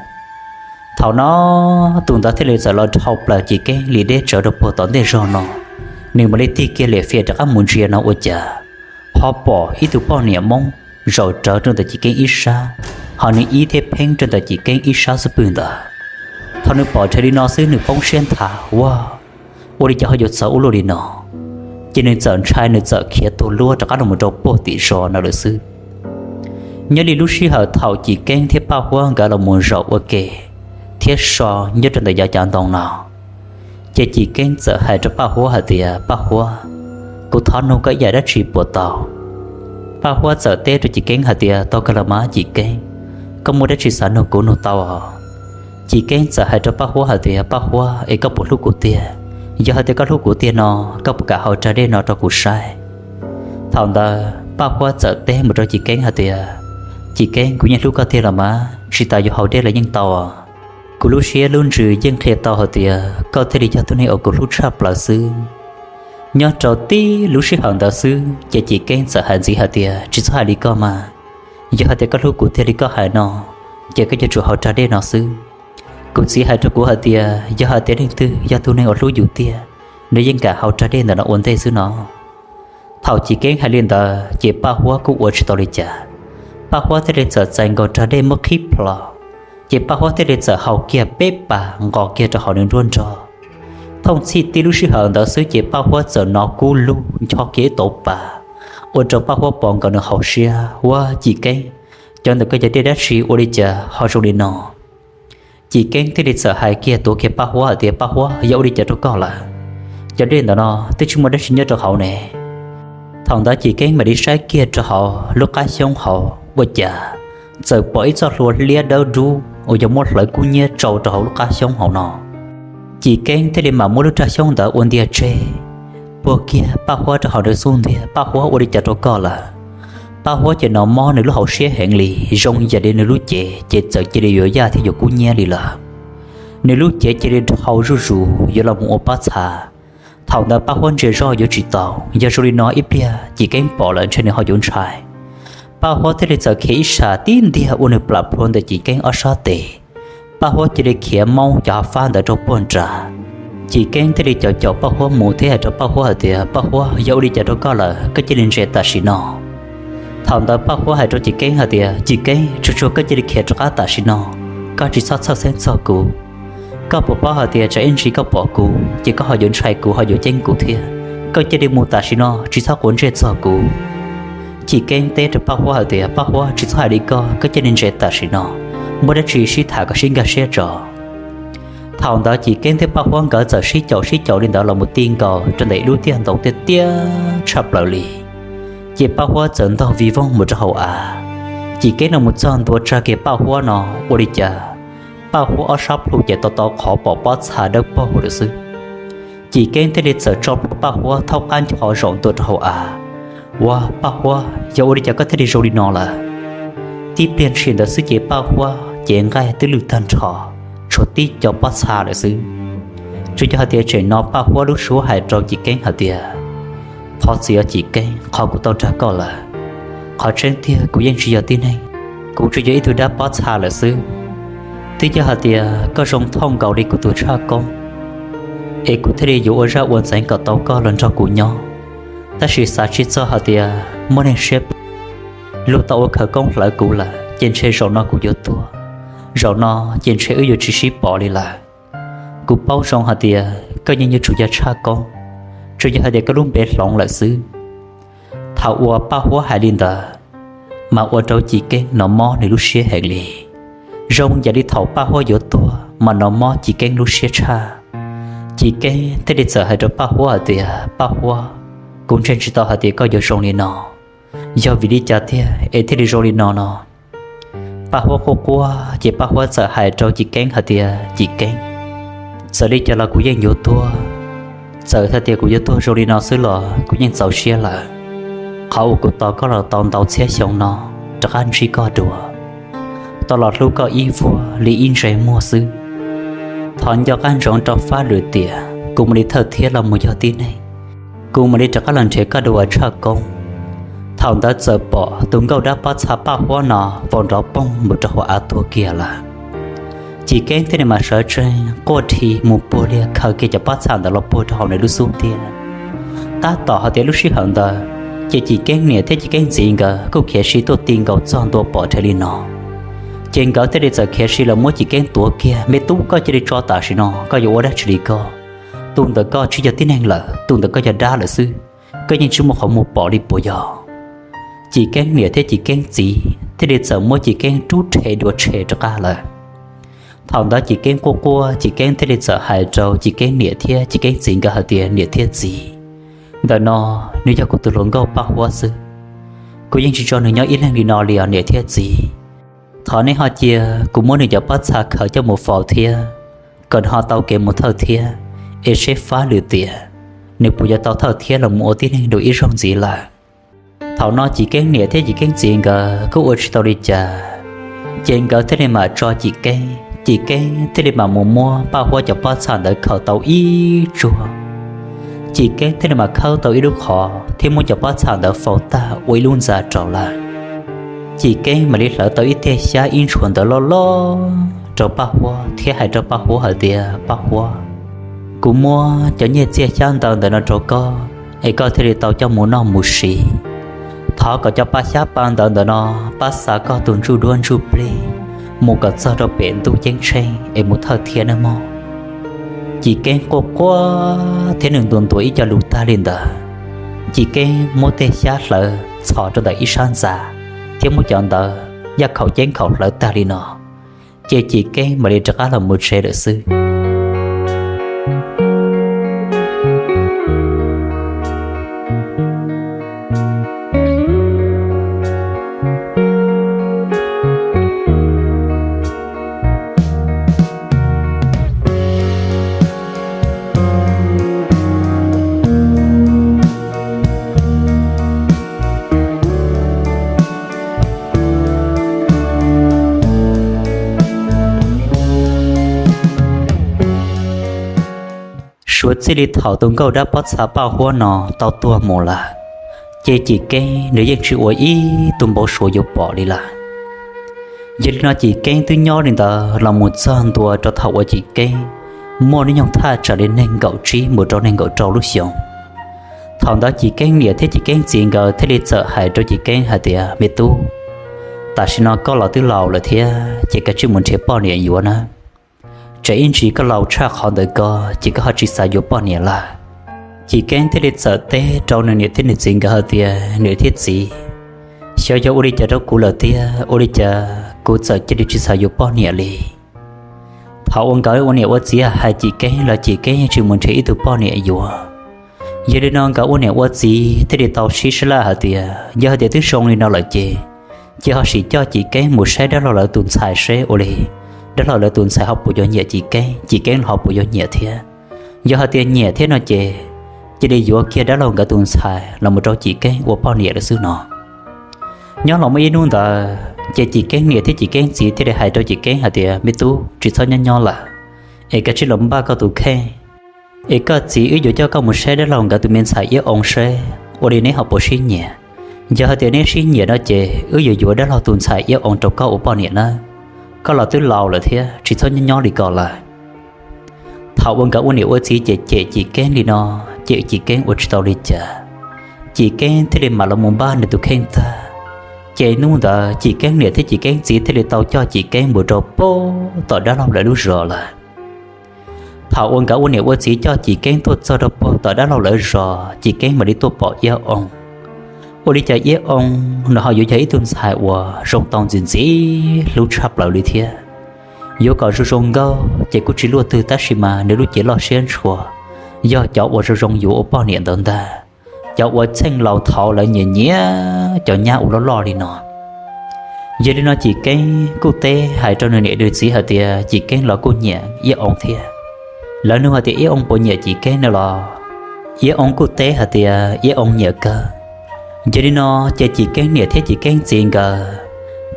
Thaum no tus ntawd thiaj li txawm los dhau plaws Cim Keeb li deb tsawv rau puag tom ntej zog no, nws mam li tig kiag liam fiam rov qab mus ntsia no ua cas ho pom ib tug poj niam Hmoob zaum rawv rau ntawm Cim Keeb ib sab, ho nws ib thiab pheeb rau ntawm Cim Keeb ib sab xwb pwg ntawd. Thaum nws pom dheev li no xwb nws poob siab nthav, Ua, ua li cas ho yuav txawv ua luaj li no? Ces nws txawm ntshai nws txawm khiav tuag luab rov qab los rau puag tim zos no lawm xwb. Nyob li lub sij hawm thaum Cim Keeb thiab Paj Huab nkawd los mus zaum ua ke thiab so nyob rau ntawm yav cav ntoo no, ces Cim Keeb txawm hais rau Paj Huab hais tias, Paj Huab, kuv thov nug koj ib yam dab tsi puas tau? Paj Huab txawm teb rau Cim Keeb hais tias, Tau kawg los mas Cim Keeb, koj muaj dab tsi xav nug kuv nug tau os. Cim Keeb txawm hais rau Paj Huab hais tias, Paj Huab, es koj puas hlub kuv tiag? Yog hais tias koj hlub kuv tiag no, koj puas kam haus rag dej no rau kuv saib? Thaum ntawd Paj Huab txawm teb mus rau Cim Keeb hais tias, Cim Keeb, kuv yeej hlub koj tiag los mas, tsis tas yuav haus dej los yeej tau. Kuv lub siab lub ntsws yeej qhia tau hais tias koj thiaj li yog tus neeg uas kuv hlub tshaj plaws xwb. Nyob rau tib lub sij hawm ntawd xwb ces Cim Keeb txawm hais ntxiv hais tias, Tsis txhob hais li koj mas, yog hais tias koj hlub kuv tiag li koj hais no, ces koj yuav tsum haus rag dej no xwb. Kuv txiv hais rau kuv hais tias yog hais tias leej twg yog tus neeg uas hlub yus tiag, nws yeej kam haus rag dej ntawm no ua ntej xwb no. Thaum Cim Keeb hais li ntawd ces Paj Huab kuj ua tsis tau li cas, Paj Huab thiaj li txawm txais nkaus rag dej muab qhib plho, ces Paj Huab thiaj li txawm haus kiag peb pas nqos kiag rau hauv nws nruab nrog. Thooj txhij tib lub sij hawm ntawd xwb ces Paj Huab txawm hnov kub lug ncho kiag ib tauv pas, ua rau Paj Huab pom nkaus nws hauv siab, Ua, Cim Keeb, cov ntawm koj cov dej dab tsi ua li cas ho zoo li no? Cim Keeb thiaj li txawm hais kiag tuav kiag Paj Huab hais tias, Paj Huab, yog ua li cas rau koj lawm? Cov dej ntawm no twb tsis muaj dab tsi nyob rau hauv ne. Thaum ntawd Cim Keeb mam li saib kiag rau hauv lub qab xyoob hauv ua cas txawm pom ib txoj hlua liab dawb dub uas yog muab hlawv kub nyiab tsau rau hauv lub qab xyoob hauv no. Cim Keeb thiaj li mam muab lub raj xyoob ntawd ua ntiag tseg, puag kiag Paj Huab rau hauv nws xub ntiag, Paj Huab, ua li cas rau koj lawm? Paj Huab ces hnov mob nws lub hauv siab heev li, zoo yam li nws lub cev ces txawm cia li yuav yaj thiab yuav kub nyiab li lawm. Nws lub cev cia li dhau zuj zus yuav los mus ua pob txha. Thaum ntawd Paj Huab ntsia zoj yuav tsis tau, yog zoo li no ib pliag Cim Keeb pom lawm ntshe nws ho yuav ntshai. Paj Huab thiaj li txawm khiav ib sab tib ntiag ua nws plam plhuav ntawm Cim Keeb ob sab tes. Paj Huab cia li khiav maub cov hav fab ntawd rau puag nrad. Cim Keeb thiaj li caum caum Paj Huab mus thiab hais rau Paj Huab hais tias, Paj Huab, yog ua li cas rau koj lawm, koj cia li ntsia tam sim no. Thaum ntawd Paj Huab hais rau Cim Keeb hais tias, Cim Keeb, tsuag tsuag koj cia li khiav rov qab tam sim no, koj tsis txhob txhawj xeeb txog kuv. Koj puas paub hais tias tsam ib ntsis koj pom kuv ces koj ho yuav ntshai kuv ho yuav ceeb kuv thiab. Koj cia li mus tam sim no, tsis txhob quav ntsej txog kuv. Cim Keeb teb rau Paj Huab hais tias, Paj Huab, tsis txhob hais li koj, koj cia li ntsia tam sim no, muaj dab tsi sib tham kom sib nkag siab tso. Thaum ntawd Cim Keeb thiab Paj Huab nkawd txawm sib caum sib caum li ntawd los mus ti nkaus rau ntawm ib lub tiaj ntoo tiaj tiaj tshaj plaws li. Ces Paj Huab txawm ntog vij voog mus rau hauv av. Cim Keeb los mus txog ntua tsa kiag Paj Huab no, ua li cas Paj Huab ob sab plhu ces to to qhov pom pob txha dawb paug lawm xwb. Cim Keeb thiaj li txawm tso plhuav Paj Huab thaub qab ncho zaum ntua rau hauv av. Ua, Paj Huab, yog ua li cas koj thiaj li zoo li no lawm? Tib pliag ntshis ntawd xwb ces Paj Huab ces nqaij twb lwj tag nrho, tshuav tib co pob txha lawm xwb. Tsuas yog hais tias tseem hnov Paj Huab lub suab hais rau Cim Keeb hais tias, Thov txim os Cim Keeb, qhov kuv tau dag koj lawm. Qhov tseeb tiag kuv yeej tsis yog tib neeg, kuv tsuas yog ib tug dab pob txha lawm xwb. Twb yog hais tias koj zoo thooj nkaus li kuv tus tshaj koob, es kuv thiaj li yuav ua zaj ua ntxeev kom tau koj los nrog kuv nyob. Tab sis xav tsis txog hais tias muaj neeg siab phem luag tau ua khawv koob hlawv kuv lawm ces ntshe zaum no kuv yuav tuag, zaum no ces ntshe wb yuav tsis sib pom li lawm. Kuv paub zoo hais tias koj yeej yuav tsum yog tshaj koob, tsuas yog hais tias koj lub npe hloov lawm xwb. Thaum uas Paj Huab hais li ntawd, mas ua rau Cim Keeb hnov mob nws lub siab heev li. Zoo yam li thaum Paj Huab yuav tuag mas hnov mob Cim Keeb lub siab tshaj. Cim Keeb thiaj li txawm hais rau Paj Huab hais tias, Paj Huab, kuv ntseeg tsis tau hais tias koj yuav zoo li no. Yog vim li cas tiag es thiaj li zoo li no no? Paj Huab quaj quaj ces Paj Huab txawm hais rau Cim Keeb hais tias, Cim Keeb, txawm li cas los kuv yeej yuav tuag. Txawm hais tias kuv yuav tuag zoo li no xwb los kuv yeej txaus siab lawm. Qhov uas kuv tos koj los tau ntau txhiab xyoo no, rov qab ntsib koj dua, tau los hlub koj ib vuag li ib ntsais muag xwb. Thov nco qab ntsoov rau fab lwm tiam kuv mam li thawj thiab los mus yog tib neeg. kuv mam li rov qab los nrhiav koj dua tshaj koob. Thaum ntawd txawm pom tus nkauj dab pob txha Paj Huab no faus nrov poog mus rau hauv av tuag kiag lawm. Cim Keeb thiaj li mas sawv tsees quaj dhi mus puag liag khaws kiag cov pob txha ntawd los puag rau hauv nws lub xub ntiag. Tab tom hais tias lub sij hawm ntawd, ces Cim Keeb niam thiab Cim Keeb txiv nkawd kuj khiav si tuaj ti nkaus txog ntua pom rhe li no. Ces nkawd thiaj li txawm khiav si los muab Cim Keeb tuav kiag, Me tub, koj cia li tso tam sim no, koj yuav ua dab tsi li koj? Tus ntawm koj tsis yog tib neeg lawm, tus ntawm koj yog dab lawm xwb, koj yeej tsis muaj qhov muag pom li puas yog? Cim Keeb niam thiab Cim Keeb txiv thiaj li txawm muab Cim Keeb rub rhe dua tshe rov qab lawm. Thaum ntawd Cim Keeb quaj quaj, Cim Keeb thiaj li txawm hais rau Cim Keeb niam thiab Cim Keeb txiv nkawd hais tias, Niam thiab txiv, ntawm no nws yog kuv tus hluas nkauj Paj Huab xwb. Kuv yeej tsis tso nws nyob ib leeg li no li os niam thiab txiv. Thov nej ho cia kuv muab nws cov pob txha khaws coj mus faus thiab, kom nws ho tau kev mus thawj thiab, es seb fab lwm tiam nws puas yuav tau thawj thiab los mus ua tib neeg dua ib zaug ntxiv lawm. Thaum no Cim Keeb niam thiab Cim Keeb txiv nkawd kuj ua tsis tau li cas, ces nkawd thiaj li mam tso Cim Keeb, Cim Keeb thiaj li mam mus muab Paj Huab cov pob txha ntawd khaws tau ib tsuag. Cim Keeb thiaj li mam khawb tau ib lub qhov thiab muab cov pob txha ntawd faus tag ua ib lub ntxa rau lawm. Cim Keeb mam li hlawv tau ib tiag xyab ib ntshua ntawd loj loj rau Paj Huab thiab hais rau Paj Huab hais tias, Paj Huab, kuv muab cov nyiaj txiag xyab ntawv ntawm no rau koj, es koj thiaj li tau coj mus noj mus siv. Thov kom cov pa xyab pa ntawv ntawm no pab xa koj tus ntsuj duab ntsuj plig mus kom txog rau pem ntuj ceeb tsheej es mus thawj thiab nawb mog. Cim Keeb quaj quaj thiab nws ntuas ntuas ib co lus tag li ntawd, Cim Keeb muab tej xyab hlawv txhos rau ntawm ib sab ntxa thiab muab cov ntawv yaj khaum ceeb khaum hlawv tag li no, ces Cim Keeb mam li rov qab los mus tsev lawm xwb. Suav txij li thaum tus nkauj dab pob txha Paj Huab no tau tuag mus lawm, ces Cim Keeb nws yeej tsis ua ib tug npau suav yuav pom li lawm. Yog li no Cim Keeb twb nyob li ntawd los mus txog ntua rau thaum uas Cim Keeb muaj hnub nyoog thaj tsam li nees nkaum tsib mus rau nees nkaum rau lub xyoos. Thaum ntawd Cim Keeb niam thiab Cim Keeb txiv nkawd thiaj li txawm hais rau Cim Keeb hais tias, Me tub, tam sim no koj los twb laus lawm thiab ces koj cia li mus nrhiav poj niam yuav nawb. Tsam ib ntsis koj laus tshaj qhov ntawd ko ces koj ho tsis xav yuav poj niam lawm. Cim Keeb thiaj li txawm teb rau nws niam thiab nws txiv nkawd hais tias, Niam thiab txiv, xyov yog ua li cas rau kuv lawm tiag, ua li cas kuv txawm cia li tsis xav yuav poj niam li. Thaum uas nkawd ua niam ua txiv hais Cim Keeb los Cim Keeb yeej tsis mus nrhiav ib tug poj niam yuav. Yog li no nkawd ua niam ua txiv thiaj li tau sib sab laj hais tias, Yog hais tias twb zoo li no lawm ces, ces ho sim coj Cim Keeb mus saib dab laug lawv tus ntxhais seb ua li dab laug lawv tus ntxhais ho puas yuav nyiam Cim Keeb, Cim Keeb los ho puas yuav nyiam thiab. Yog hais tias nyiam thiab no ces cia li yuav kiag dab laug nkawd tus ntxhais los mus rau Cim Keeb ua poj niam lawm xwb no. Nyob los muaj ib hnub ntawd ces Cim Keeb niam thiab Cim Keeb txiv thiaj li hais rau Cim Keeb hais tias, Me tub, tsis txhob nyob nyob lawm, es koj cia li los npaj koj tus kheej, es koj txiv wb yuav coj koj mus saib dab laug nkawd tus me ntxhais Iab Oo seb ua li neb ho puas sib nyiam. Yog hais tias neb sib nyiam no ces wb yuav yuav dab laug tus ntxhais Iab Oo rau koj ua poj niam nawb. Koj los twb laus lawm thiab tsis txhob nyob nyob li ko lawm. Thaum uas nkawd ua niam ua txiv ces cem Cim Keeb li no, ces Cim Keeb ua tsis tau li cas. Cim Keeb thiaj li mam los mus npaj nws tus kheej tag. Ces hnub ntawd Cim Keeb niam thiab Cim Keeb txiv thiaj li tau coj Cim Keeb mus rau pem tom dab laug lawv lub zos lawm. Thaum uas nkawd ua niam ua txiv coj Cim Keeb tuaj txog rau pem tom dab laug lawv zos, Cim Keeb mam li tuaj pom Iab Oo. Ua li cas Iab Oo no ho yuav yog ib tug ntxhais uas zoo tau ntxim ntxim hlub tshaj plaws li thiab. Yuav kom zoo zoo nkauj ces kuj tsis luaj twg tab sis mas nws lub cev loj siab ntshua, yog cov uas zoo zoo yuav ua poj niam ntawd ntag. Cov uas txheej laus thaud lawv nyiam nyiam cov nyab uas loj loj li no. Yog li no Cim Keeb kuj teb hais rau nws niam nws txiv hais tias Cim Keeb los kuj nyiam Iab Oo thiab. Lawv nug hais tias Iab Oo puas nyiam Cim Keeb no los Iab Oo kuj teb hais tias Iab Oo nyiam kawg. Yog li no ces Cim Keeb niam thiab Cim Keeb txiv nkawd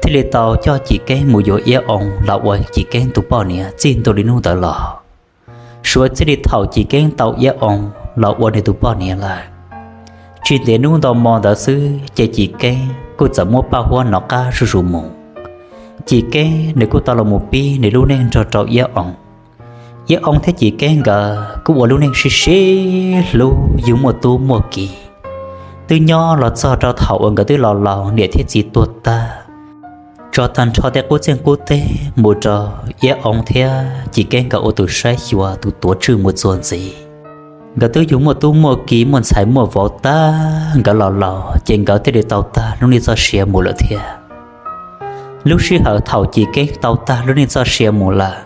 thiaj li tau coj Cim Keeb mus yuav Iab Oo los ua Cim Keeb tus poj niam txij ntua li hnub ntawd los. Suav txij li thaum Cim Keeb tau Iab Oo los ua nws tus poj niam lawm, Tsis ntev hnub ntau hmo ntawd xwb ces Cim Keeb kuj txawm muab Paj Huab nov qab zuj zus mus. Cim Keeb nws kuj tau los mus pib nws lub neej nrog rau Iab Oob. Iab Oob thiab Cim Keeb nkawd kuj ua lub neej sib sib hlub yug muaj tub muaj ki. Twb nyob los txog rau thaum uas nkawd twb los laus niam thiab txiv tuag tag, tso tag nrho tej qub txeeg qub teb mus rau Iab Oob thiab Cim Keeb nkawd ua tus saib xyuas tus tuav tswj mus txuas ntxiv. Nkawd twb yug muaj tub muaj ki muaj ntxhais muaj vauv tag, nkawd los laus ces nkawd thiaj li tau tag lub neej txoj sia mus lawm thiab. Lub sij hawm thaum Cim Keeb tau tag lub neej txoj sia mus lawm,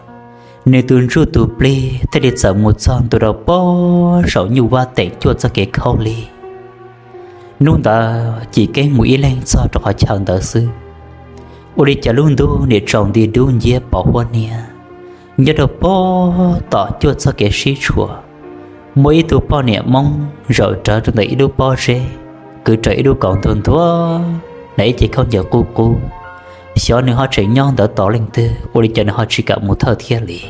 nws tus ntsuj tus plig thiaj li txawm mus txog ntua rau pem saum Nyuj Vaj Teem cuaj txoj kev khaub lig. Hnub ntawd Cim Keeb mus ib leeg txog rau qhov chaw ntawd xwb, ua li cas lub ntuj niam tsaus nti dub nciab pos huab niab. Nyob rau pem tom cuaj txoj kev sib tshuam, muaj ib tug poj niam Hmoob zaum rawv rau ntawm ib lub pob zeb, kwv rawv ib lub kaus ntuag ntuag, hnav ib ce khaub ncaws qub qub, xyov nws ho tseem nyob ntawd tos leej twg ua li cas nws ho tsis kam mus thawj thiab li.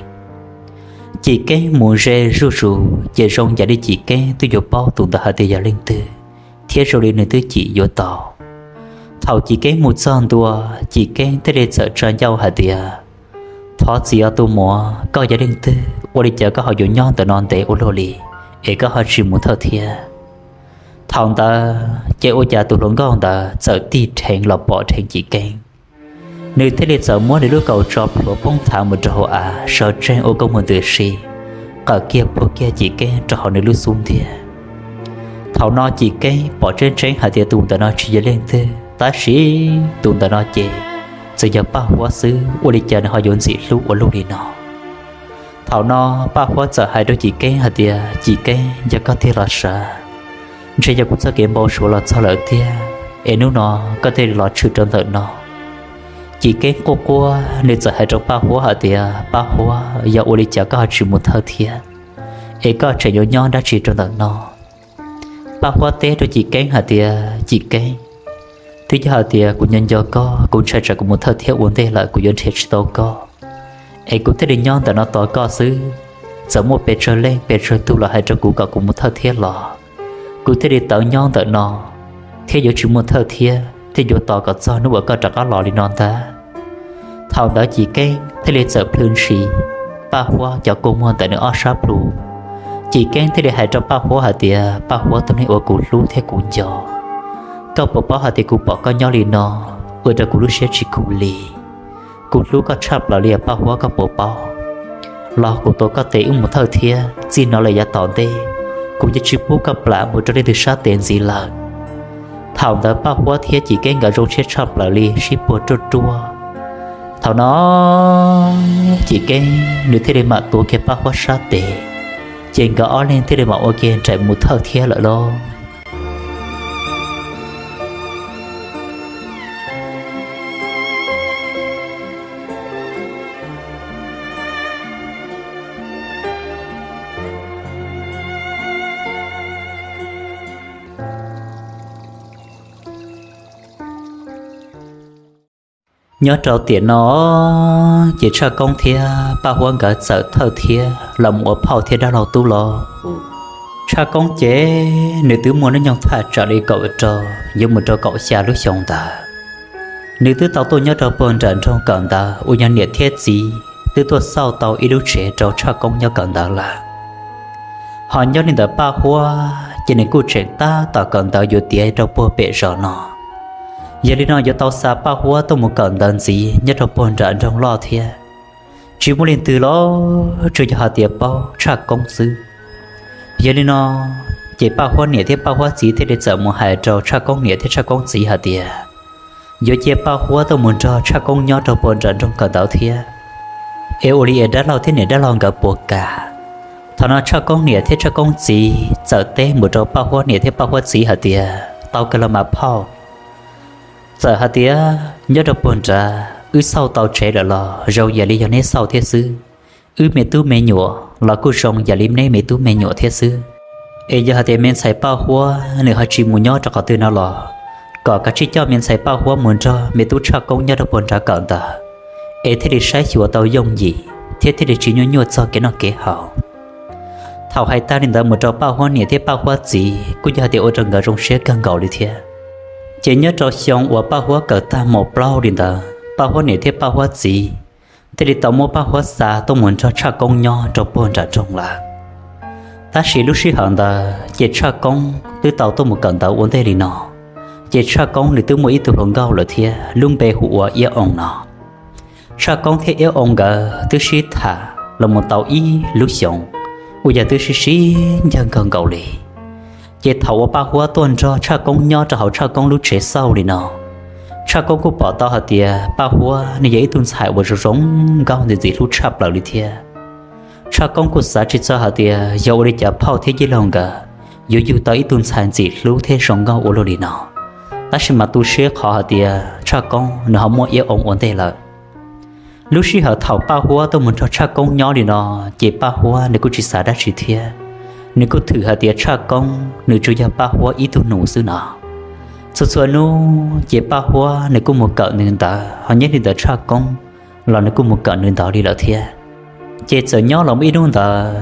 Cim Keeb mus ze zuj zus ces zoo yam li Cim Keeb twb yuav paub tus ntawd hais tias yog leej twg, thiab zoo li nws twb cim yuav tau. Thaum Cim Keeb mus txog ntua, Cim Keeb thiaj li txawm tsa ncauj hais tias, Thov txim os tus muam, koj yog leej twg ua li cas koj ho yuav nyob ntawm no ntev ua luaj li, es koj ho tsis mus thawj thiab? Thaum ntawd ces ua cas tus hluas nkauj ntawd txawm tig rheev los pom dheev Cim Keeb. Nws thiaj li txawm muab nws lub kaus tso plhuav poob thav mus rau hauv av, sawv tsees ua kua muag ntws si, qawm kiag puag kiag Cim Keeb rau hauv nws lub xub ntiag. Thaum no Cim Keeb pom tseeb tseeb hais tias tus ntawm no tsis yog leej twg, tab sis tus ntawm no ces txawm yog Paj Huab xwb, ua li cas nws ho yuav ntxim hlub ua luaj li no? Thaum no Paj Huab txawm hais rau Cim Keeb hais tias, Cim Keeb, yog koj tig los sawv, ntshe yog kuv txoj kev npau suav los txog lawm tiag, es hnub no koj thiaj li los tshwm rau ntawm no. Cim Keeb quaj quaj, nws txawm hais rau Paj Huab hais tias, Paj Huab, yog ua li cas koj ho tsis mus thawj thiab, es koj tseem yuav nyob dab tsi rau ntawm no? Paj Huab teb rau Cim Keeb hais tias, Cim Keeb, twb yog hais tias kuv nco nco koj, kuv ntshai tsam kuv mus thawj thiab ua ntej lawm kuv yuav nrhiav tsis tau koj, es kuv thiaj li nyob ntawm no tos koj xwb. Txawm muaj pes tsawg leej pes tsawg tug los hais rau kuv kom kuv mus thawj thiab los, kuv thiaj li tawv nyob ntawm no thiab yuav tsis mus thawj thiab, thiaj yuav tos kom txog hnub uas koj rov qab los li no ntag. Thaum ntawd Cim Keeb thiaj li txawm plhws ntshis Paj Huab cov kua muag ntawm nws ob sab plhu. Cim Keeb thiaj li hais rau Paj Huab hais tias, Paj Huab, tus neeg uas kuv hlub thiab kuv nco, koj puas paub hais tias kuv pom koj nyob li no ua rau kuv lub siab tsis khum li. Kuv hlub koj tshaj plaws li os Paj Huab, koj puas paub? Los kuv tuav koj tes wb mus thawj thiab, txij no lawm yav tom ntej kuv yuav tsis pub koj plam mus rau leej twg sab tes ntxiv lawm. Thaum ntawd Paj Huab thiab Cim Keeb nkawd zoo siab tshaj plaws li, sib puag ruaj ruaj. Thaum no Cim Keeb nws thiaj li mam tuav kiag Paj Huab sab tes, ces nkawd ob leeg thiaj li mam ua ke nraim mus thawj thiab lawm lauj. Nyob rau tiam no ces Tshaj Koob thiab Paj Huab nkawd txawm thawj thiab los mus ua phauj thiab dab laug tub los. Tshaj Koob ces nws twb muaj hnub nyoog thaj tsam li kaum rau yuav mus rau kaum xya lub xyoo ntawd. Nws twb tau tuaj nyob rau puag nram nroog kawm ntawv uas yog niam thiab txiv twb tuaj xauj tau ib lub tsev rau Tshaj Koob nyob kawm ntawv lawm. Ho nyob li ntawm Paj Huab ces nws kuj tseem tab tom kawm ntawv yuav tiav rau puag pem zos no. Yog li no yuav tau xa Paj Huab tuaj mus kawm ntawv ntxiv nyob rau puag nram nroog loj thiab. Tsis muaj leej twg los tsuas yog hais tias paub Tshaj Koob xwb. Yog li no ces Paj Huab niam thiab Paj Huab txiv thiaj li txawm mus hais rau Tshaj Koob niam thiab Tshaj Koob txiv hais tias, yuav cia Paj Huab tuaj mus nrog Tshaj Koob nyob rau puag nram nroog kawm ntawv thiab, es ua li es dab laug thiab niam dab laug nkawd puas kam. Thaum no Tshaj Koob niam thiab Tshaj Koob txiv txawm teb mus rau Paj Huab niam thiab Paj Huab txiv hais tias, tau kawg los mas phauj. Txawm hais tias nyob rau puag nrad wb xauj tau tsev lawm los zoo yam li yog neb xauj thiab xwb. Wb me tub me nyuam los kuj zoo yam li neb me tub me nyuam thiab xwb. Es yog hais tias me ntxhais Paj Huab nws ho tsis mus nyob rau qhov twg no los, kom kav tsij coj me ntxhais Paj Huab mus nrog me tub Tshaj Koob nyob rau puag nrad kawm ntawv, es thiaj li saib xyuas tau yooj yim thiab thiaj li tsis nyuaj nyuaj txog kev noj kev haus. Thaum hais tag li ntawd mus rau Paj Huab niam thiab Paj Huab txiv kuj yog hais tias ua rau nkawd zoo siab kawg nkaus li thiab. Ces nyob rau xyoo uas Paj Huab kawm tag mos plaub li ntawd, Paj Huab niam thiab Paj Huab txiv thiaj li tau muab Paj Huab xa tuaj mus nrog Tshaj Koob nyob rau puag nram nroog lawm. Tab sis lub sij hawm ntawd ces Tshaj Koob twb tau tuaj mus kawm ntawv ua ntej li no, ces Tshaj Koob nws twb muaj ib tug hluas nkauj lawm thiab, lub npe hu ua Iab Oo no. Tshaj Koob thiab Iab Oo nkawd twb sib tham los mus tau ib lub xyoos, uas yog twb sib sib ncawg kawg nkaus li. Ces thaum uas Paj Huab tuaj nrog Tshaj Koob nyob rau hauv Tshaj Koob lub tsev xauj li no, Tshaj Koob kuj pom tau hais tias Paj Huab nws yog ib tug ntxhais uas zoo zoo nkauj ntxim ntxim hlub tshaj plaws li thiab. Tshaj Koob kuj xav tsis txog hais tias yog ua li cas phauj thiab yij laug nkawd yuav yug tau ib tug ntxhais ntxim hlub thiab zoo nkauj ua luaj li no. Tab sis mas tu siab qhov hais tias Tshaj Koob nws ho muaj Iab Oo ua ntej lawm. Lub sij hawm thaum Paj Huab tuaj mus nrog Tshaj Koob nyob li no, ces Paj Huab nws kuj tsis xav dab tsi thiab. Nws kuj thwm hais tias Tshaj Koob nws tsuas yog Paj Huab ib tug nus xwb no. Txhua txhua hnub ces Paj Huab nws kuj mus kawm nws ntawv, ho nyob li ntawd Tshaj Koob los nws kuj mus kawm nws ntawv li lawm thiab. Ces txawm nyob los muaj ib hnub ntawd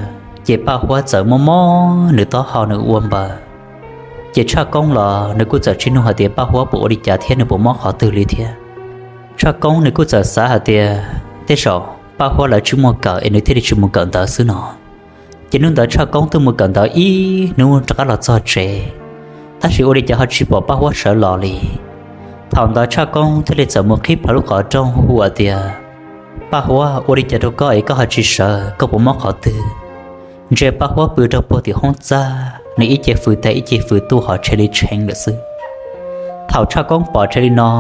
ces Paj Huab txawm mob mob nws taub hau nws ua npaws. Ces Tshaj Koob los nws kuj txawm tsis nug hais tias Paj Huab puas ua li cas thiab nws puas mob qhov twg li thiab. Tshaj Koob nws kuj txawm xav hais tias tej zaum Paj Huab lawv tsis muaj kawm es nws thiaj li tsis mus kawm ntawv xwb no. Ces hnub ntawd Tshaj Koob twb mus kawm ntawv ib hnub rov qab los txog tsev, tab sis ua li cas ho tsis pom Paj Huab sawv los li. Thaum ntawd Tshaj Koob thiaj li txawm mus qhib plho lub qhov rooj hu hu hais tias, Paj Huab, ua li cas rau koj es koj ho tsis sawv, koj puas mob qhov twg? Ntsia Paj Huab pw rau puag tim hoob txaj, nws ib ce fws tas ib ce fws tuaj ho tshee li tshee lawm xwb. Thaum Tshaj Koob pom dheev li no,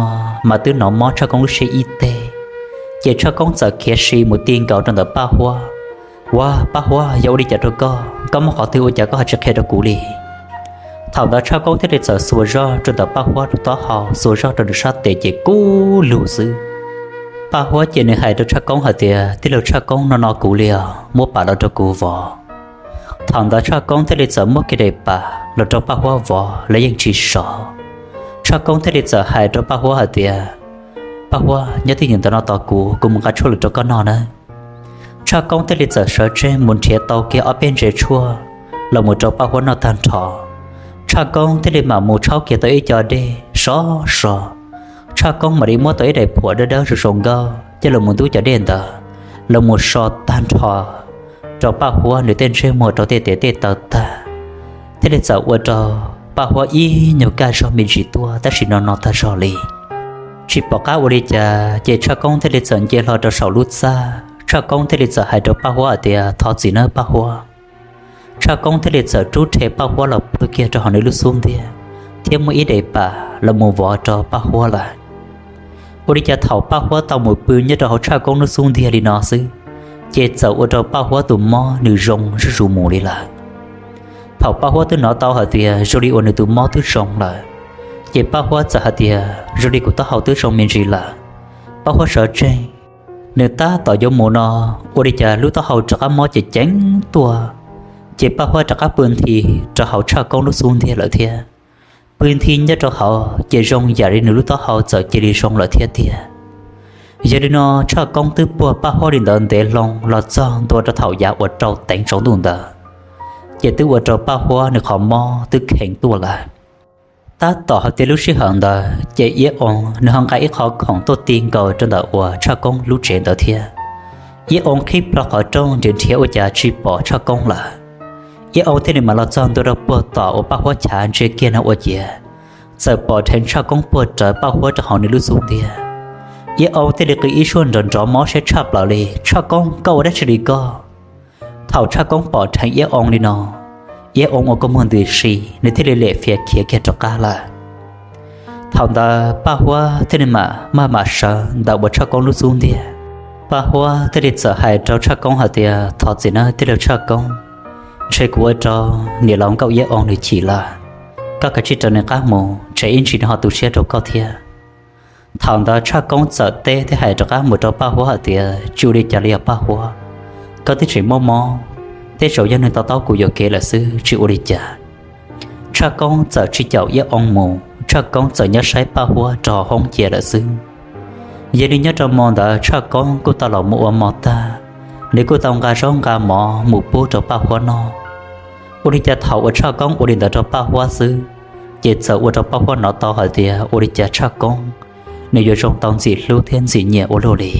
mas twb hnov mob Tshaj Koob lub siab ib teg. Ces Tshaj Koob txawm khiav si mus ti nkaus rau ntawm Paj Huab. Ua, Paj Huab, yog ua li cas rau koj? Koj mob qhov twg ua cas koj ho tsis qhia rau kuv li? Thaum ntawd Tshaj Koob thiaj li txawm xuas zog rau ntawm Paj Huab lub taub hau, xuas zog rau nws sab tes ces kub lug xwb. Paj Huab ces nws hais rau Tshaj Koob hais tias, tij laug Tshaj Koob, no no kuv li os, muab pam los rau kuv vov. Thaum ntawd Tshaj Koob thiaj li txawm muab kiag daim pam los rau Paj Huab vov los yeej tsis sov. Tshaj Koob thiaj li txawm hais rau Paj Huab hais tias, Paj Huab, nyob twj ywm ntawm no tos kuv, kuv mus nqa tshuaj los rau koj noj nawb. Tshaj Koob thiaj li txawm sawv tseg mus nrhiav tau kiag ob peb ntses tshuaj los mus rau Paj Huab noj tag nrho. Tshaj Koob thiaj li mam mus tshaub kiag tau ib co dej sov so. Tshaj Koob mam li muab tau ib daim phuam dawb dawb zoo zoo nkauj coj los mus ntub cov dej ntawd los mus so tag nrho rau Paj Huab nws tej ntsej muag rau tej tes tej taw tag, thiaj li txawm ua rau Paj Huab ib nyuag kaj zog me ntsis tuaj tab sis no no tag zog li. Tsis pom qab ua li cas ces Tshaj Koob thiaj li txawm nce hlo rau saum lub txaj, Tshaj Koob thiaj li txawm hais rau Paj Huab hais tias, thov txim nawb Paj Huab. Tshaj Koob thiaj li txawm rub rhe Paj Huab los pw kiag rau hauv nws lub xub ntiag thiab muab ib daim pam los mus vov rau Paj Huab lawm. Ua li cas thaum Paj Huab tau mus pw nyob rau hauv Tshaj Koob lub xub ntiag li no xwb, ces txawm ua rau Paj Huab tus mob nws zoo zuj zus mus li lawm. Thaum Paj Huab twb hnov tau hais tias zoo li uas nws tus mob twb zoo lawm, ces Paj Huab txawm hais tias, zoo li kuv taub hau twb zoo me ntsis lawm. Paj Huab sawv tseg, nws tab tom yuav mus no, ua li cas lub taub hau rov qab mob ceev ceev tuaj, ces Paj Huab rov qab pw nthi rau hauv Tshaj Koob lub xub ntiag lawm thiab. Pw nthi nyob rau hauv ces zoo yam li nws lub taub hau txawm cia li zoo lawm thiab tiag. Yog li no Tshaj Koob twb puag Paj Huab li ntawd ntev loo los txog ntua rau thaum yav uas rau teev tsaus ntuj ntawd, ces twb ua rau Paj Huab nws qhov mob twb kheev tuaj lawm. Tab tom hais tias lub sij hawm ntawd ces Iab Oo nws ho nqa ib qho khoom tuaj ti nkaus rau ntawm uas Tshaj Koob lub tsev ntawd thiab. Iab Oo qhib plho qhov rooj nrhiav nrhiav ua cas tsis pom Tshaj Koob lawm. Iab Oo thiaj li mam los txog ntua rau puag tom uas Paj Huab chav ntsia kiag no ua ciav, txawm pom dheev Tshaj Koob puag rawv Paj Huab rau hauv nws lub xub ntiag. Iab Oo thiaj li qw ib suab nrov nrov mob siab tshaj plaws li, Tshaj Koob, koj ua dab tsi li koj? Thaum Tshaj Koob pom dheev Iab Oo li no, Iab Oo ua kua muag ntws si, nws thiaj li lem fias khiav kiag rov qab lawm. Thaum ntawd Paj Huab thiaj li mam maj mam sawv ntawm uas Tshaj Koob lub xub ntiag. Paj Huab thiaj li txawm hais rau Tshaj Koob hais tias, thov txim nawb tij laug Tshaj Koob, ntshe kuv ua rau niam laus nkauj Iab Oo nws chim lawm. Koj kav tsij raws nws qab mus, ntshe ib ntsis nws ho tu siab rau koj thiab. Thaum ntawd Tshaj Koob txawm teb thiab hais rov qab mus rau Paj Huab hais tias, tsis ua li cas li os Paj Huab, koj twb tseem mob mob, tej zaum yog nws to taub kuv yuam kev lawm xwb, tsis ua li cas. Tshaj Koob txawm tsis caum Iab Oo mus, Tshaj Koob txawm nyob saib Paj Huab rau hauv hoob cia lawm xwb. Yog li nyob rau hmo ntawd Tshaj Koob kuj tau los mus ua hmo tag, nws kuj tau nqa zaub nqa mov mus pub rau Paj Huab noj. Ua li cas thaum uas Tshaj Koob ua li ntawd rau Paj Huab xwb, ces txawm ua rau Paj Huab hnov tau hais tias ua li cas Tshaj Koob nws yuav zoo tau ntxim hlub thiab ntxim nyiam ua luaj li.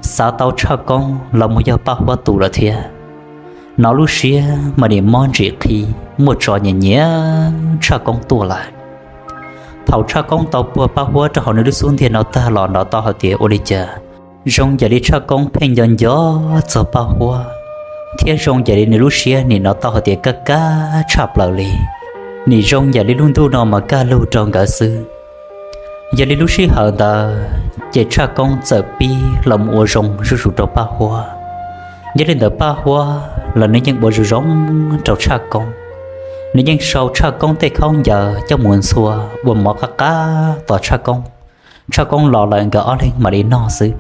Xav tau Tshaj Koob los mus yog Paj Huab tus lawm thiab. Hnov lub siab mas nim mob ntsim qhi, muaj tso nyiam nyiam Tshaj Koob tuaj lawm. Thaum Tshaj Koob tau puag Paj Huab rau hauv nws lub xub ntiag no tag los hnov tau hais tias ua li cas zoo yam li Tshaj Koob pheej nco nco txog Paj Huab, thiab zoo yam li nws lub siab nim hnov tau hais tias kaj kaj tshaj plaws li, nim zoo yam li lub ntuj no mas kaj lug rau nkawd xwb. Yog li lub sij hawm ntawd ces Tshaj Koob txawm pib los mus ua zoo zuj zus rau Paj Huab. Nyob li ntawd Paj Huab los nws yeej ua zoo zoo rau Tshaj Koob. Nws yeej sau Tshaj Koob tej khaub ncaws coj mus ntxhua ua mov qab qab tos Tshaj Koob. Tshaj Koob los lawm nkawd ob leeg mam li noj xwb.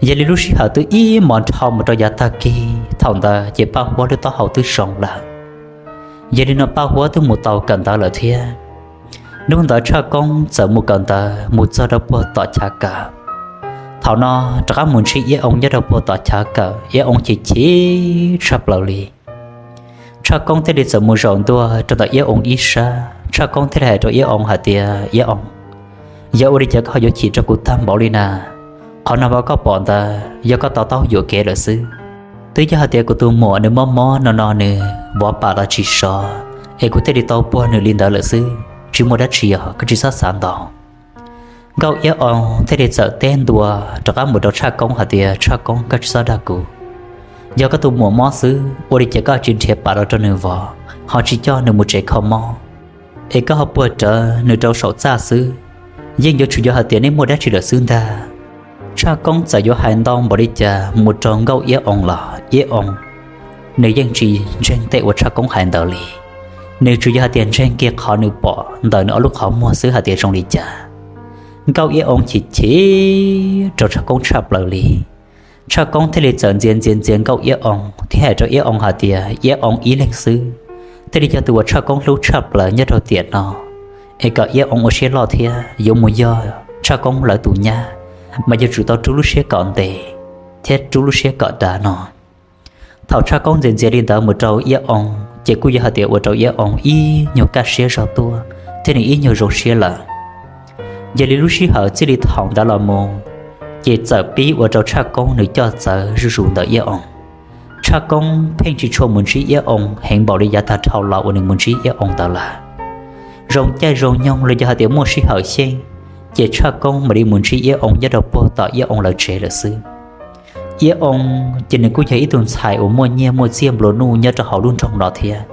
Yog li lub sij hawm twb ib hmos dhau mus rau yav tag kis, thaum ntawd ces Paj Huab lub taub hau twb zoo lawm. Yog li no Paj Huab twb mus tau kawm ntawv lawm thiab. Hnub ntawd Tshaj Koob txawm mus kawm ntawv mus txog rau puag tom chav kawm. Thaum no rov qab mus ntsib Iab Oo nyob rau puag tom chav kawm, Iab Oo chim chim tshaj plaws li. Tshaj Koob thiaj li txawm mus zaum ntua rau ntawm Iab Oo ib sab, Tshaj Koob thiaj li hais rau Iab Oo hais tias, Iab Oo, yog ua li cas koj ho yuav chim rau kuv tag npaum li na? Qhov no mas koj pom ntawd yog koj to taub yuam kev lawm xwb. Twb yog hais tias kuv tus muam nws mob mob no no nws vov pam los tsis sov, es kuv thiaj li tau puag nws li ntawd lawm xwb, tsis muaj dab tsi os, koj tsis txhob xav ntau. Nkauj Iab Oo thiaj li txawm teb ntua rov qab mus rau Tshaj Koob hais tias, Tshaj Koob, koj tsis txhob dag kuv. Yog koj tus muam mob xwb, ua li cas koj tsis nrhiav pam los rau nws vov, ho tsis coj nws mus tsev kho mob, es koj ho puag rawv nws rau saum txaj xwb? Yeej yuav tsum yog hais tias nej muaj dab tsi lawm xwb ntag. Tshaj Koob txawm yuav hais ntau npaum li cas mus rau Nkauj Iab Oo los Iab Oo nws yeej tsis ntseeg tej uas Tshaj Koob hais ntawd li. Nws tsuas yog hais tias ntseeg kiag qhov nws pom ntawm nws ob lub qhov muag xwb hais tias zoo li cas. Nkauj Iab Oo chim chim rau Tshaj Koob tshaj plaws li. Tshaj Koob thiaj li txawm ntxias ntxias ntxias Nkauj Iab Oo thiab hais rau Iab Oo hais tias Iab Oo ib leeg xwb thiaj li yog tus uas Tshaj Koob hlub tshaj plaws nyob rau tiam no, es kom Iab Oo ua siab loj thiab yuav mus yog Tshaj Koob lawv tus nyab, mas yuav tsum tau rub lub siab kom ntev thiab rub lub siab kom dav no. Thaum Tshaj Koob ntxias ntxias li ntawd mus rau Iab Oo ces kuj yog hais tias ua rau Iab Oo ib nyuag kaj siab zog tuaj thiab nws ib nyuag zoo siab lawm. Yog li lub sij hawm txij li thaum ntawd los mus, ces txawm pib ua rau Tshaj Koob nws coj txawv zuj zus ntawm Iab Oo. Tshaj Koob pheej tsis tshua mus ntsib Iab Oo heev npaum li yav tag dhau los uas nws mus ntsib Iab Oo ntawd lawm. Zoo caij zoo nyoog los yog hais tias muaj sij hawm xyeej, ces Tshaj Koob mam li mus ntsib Iab Oo nyob rau puag tom Iab Oo lawv tsev lawm xwb. Iab Oo ces nws kuj yog ib tug ntxhais uas muaj nyiaj muaj txiaj nplua nuj nyob rau hauv lub nroog no thiab,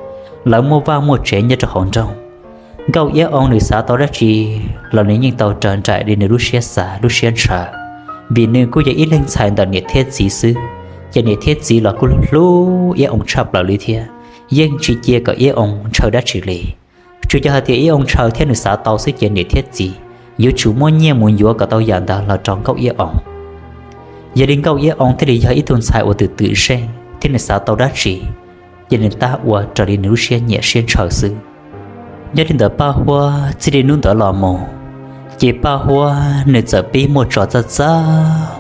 lawv muaj vaj muaj tsev nyob rau hauv nroog. Nkauj Iab Oo nws xav tau dab tsi los nws yeej tau raws nraim li nws lub siab xav lub siab ntshaw, vim nws kuj yog ib leeg ntxhais ntawm niam thiab txiv xwb, ces niam thiab txiv los kuj hlub Iab Oo tshaj plaws li thiab, yeej tsis cia kom Iab Oo ntshaw dab tsi li. Tsuas yog hais tias Iab Oo ntshaw thiab nws xav tau xwb ces niam thiab txiv yuav tsum muab nyiaj mus yuav kom tau yam ntawd los rau Nkauj Iab Oo. Yog li Nkauj Iab Oo thiaj li yog ib tug ntxhais uas twm twm zeej thiab nws xav tau dab tsi, ces nws tab ua raws li nws lub siab nyiam siab ntshaw xwb. Nyob li ntawd Paj Huab txij li hnub ntawd los mus, ces Paj Huab nws txawm pib muaj tso txaj txaj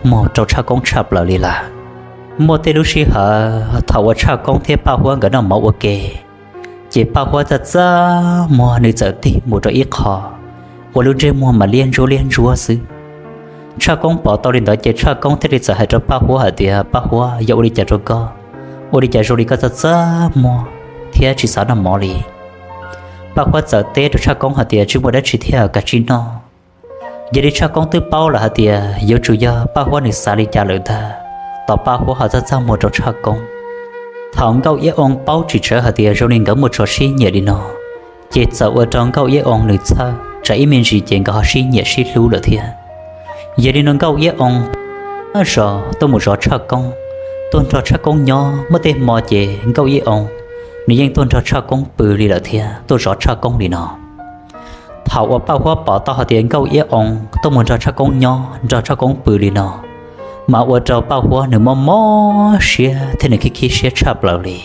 muag rau Tshaj Koob tshaj plaws li lawm. Muaj tej lub sij hawm thaum uas Tshaj Koob thiab Paj Huab nkawd noj mov ua ke, ces Paj Huab txaj txaj muag nws txawm tig mus rau ib qho, ua lub ntsej muag mas liab ntsuab liab ntsuab xwb. Tshaj Koob pom tau li ntawd ces Tshaj Koob thiaj li txawm hais rau Paj Huab hais tias, Paj Huab, yog ua li cas rau koj? Ua li cas zoo li koj txaj txaj muag thiab tsis xav noj mov li? Paj Huab txawm teb rau Tshaj Koob hais tias, Tsis muaj dab tsi thiab, kav tsij noj. Yog li Tshaj Koob twb paub lawm hais tias yuav tsum yog Paj Huab nws xav li cas lawm ntag, tos Paj Huab ho txaj txaj muag rau Tshaj Koob. Thaum Nkauj Iab Oo paub tsis tsawv hais tias zoo li nkawd muaj tso sib nyiam li no, ces txawm ua rau Nkauj Iab Oo nws txhawj, tsam ib me ntsis ces nkawd ho sib nyiam sib hlub lawm thiab. Yog li no Nkauj Iab Oo zos tuaj mus zov Tshaj Koob, tuaj nrog Tshaj Koob nyob. Muaj tej hmo ces Nkauj Iab Oo nws yeej tuaj nrog Tshaj Koob pw li lawm thiab tuaj zov Tshaj Koob li no. Thaum uas Paj Huab pom tau hais tias Nkauj Iab Oo tuaj mus nrog Tshaj Koob nyob, nrog Tshaj Koob pw li no, mas ua rau Paj Huab nws mob mob siab thiab nws khib khib siab tshaj plaws li.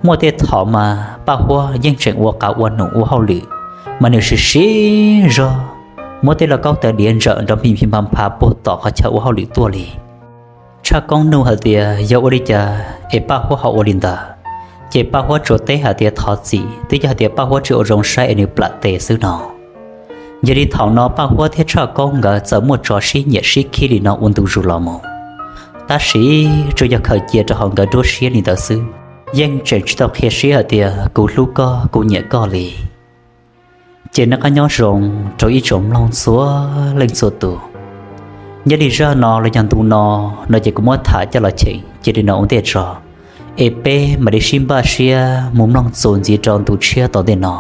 Muaj tej thaum mas Paj Huab yeej tseem ua qav ua num ua hauj lwm, mas nws siv siv zog muab tej lauj kaub tawv diav ntsawm nrov phim phim pha pha puag tom qhov chaw ua hauj lwm tuaj li. Tshaj Koob nug hais tias yog ua li cas es Paj Huab ho ua li ntawd, Ces Paj Huab tsuas teb hais tias thov txim, twb yog hais tias Paj Huab tsis ua zoo saib es nws plam tes xwb no. Yog li thaum no Paj Huab thiab Tshaj Kaub nkawd txawm muaj tso sib nyiam sib khib li no ua ntu zus los mus. Tab sis tsuas yog khaws cia rau hauv nkawd nruab siab li ntawd xwb, yeej tseem tsis tau qhia siab hais tias kuv hlub koj, kuv nyiam koj li. Ces noj qab nyob zoo rau ib tsoom mloog txhua leej txhua tus. Nyob li zaj no los yog ntu no, no ces kuv muab tham coj los cheem cia li no ua ntej tso, es peb mam li sib npaj siab mus mloog txuas ntxiv rau ntu tshiab tom ntej no.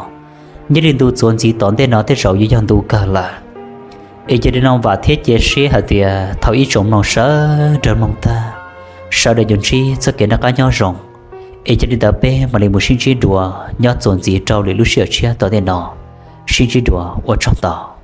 Nyob li ntu txuas ntxiv tom ntej no tej zaum yuav yog ntu kawg lawm. Es cia li no vam thiab cia siab hais tias thaum ib tsoom mloog sawv daws mloog tag, sawv daws yuav ntsib txoj kev noj qab nyob zoo. Es cia li ntawd peb mam li mus sib ntsib dua nyob txuas ntxiv rau lwm lub sij hawm tshiab tom ntej no. Sib ntsib dua, ua tsaug ntau.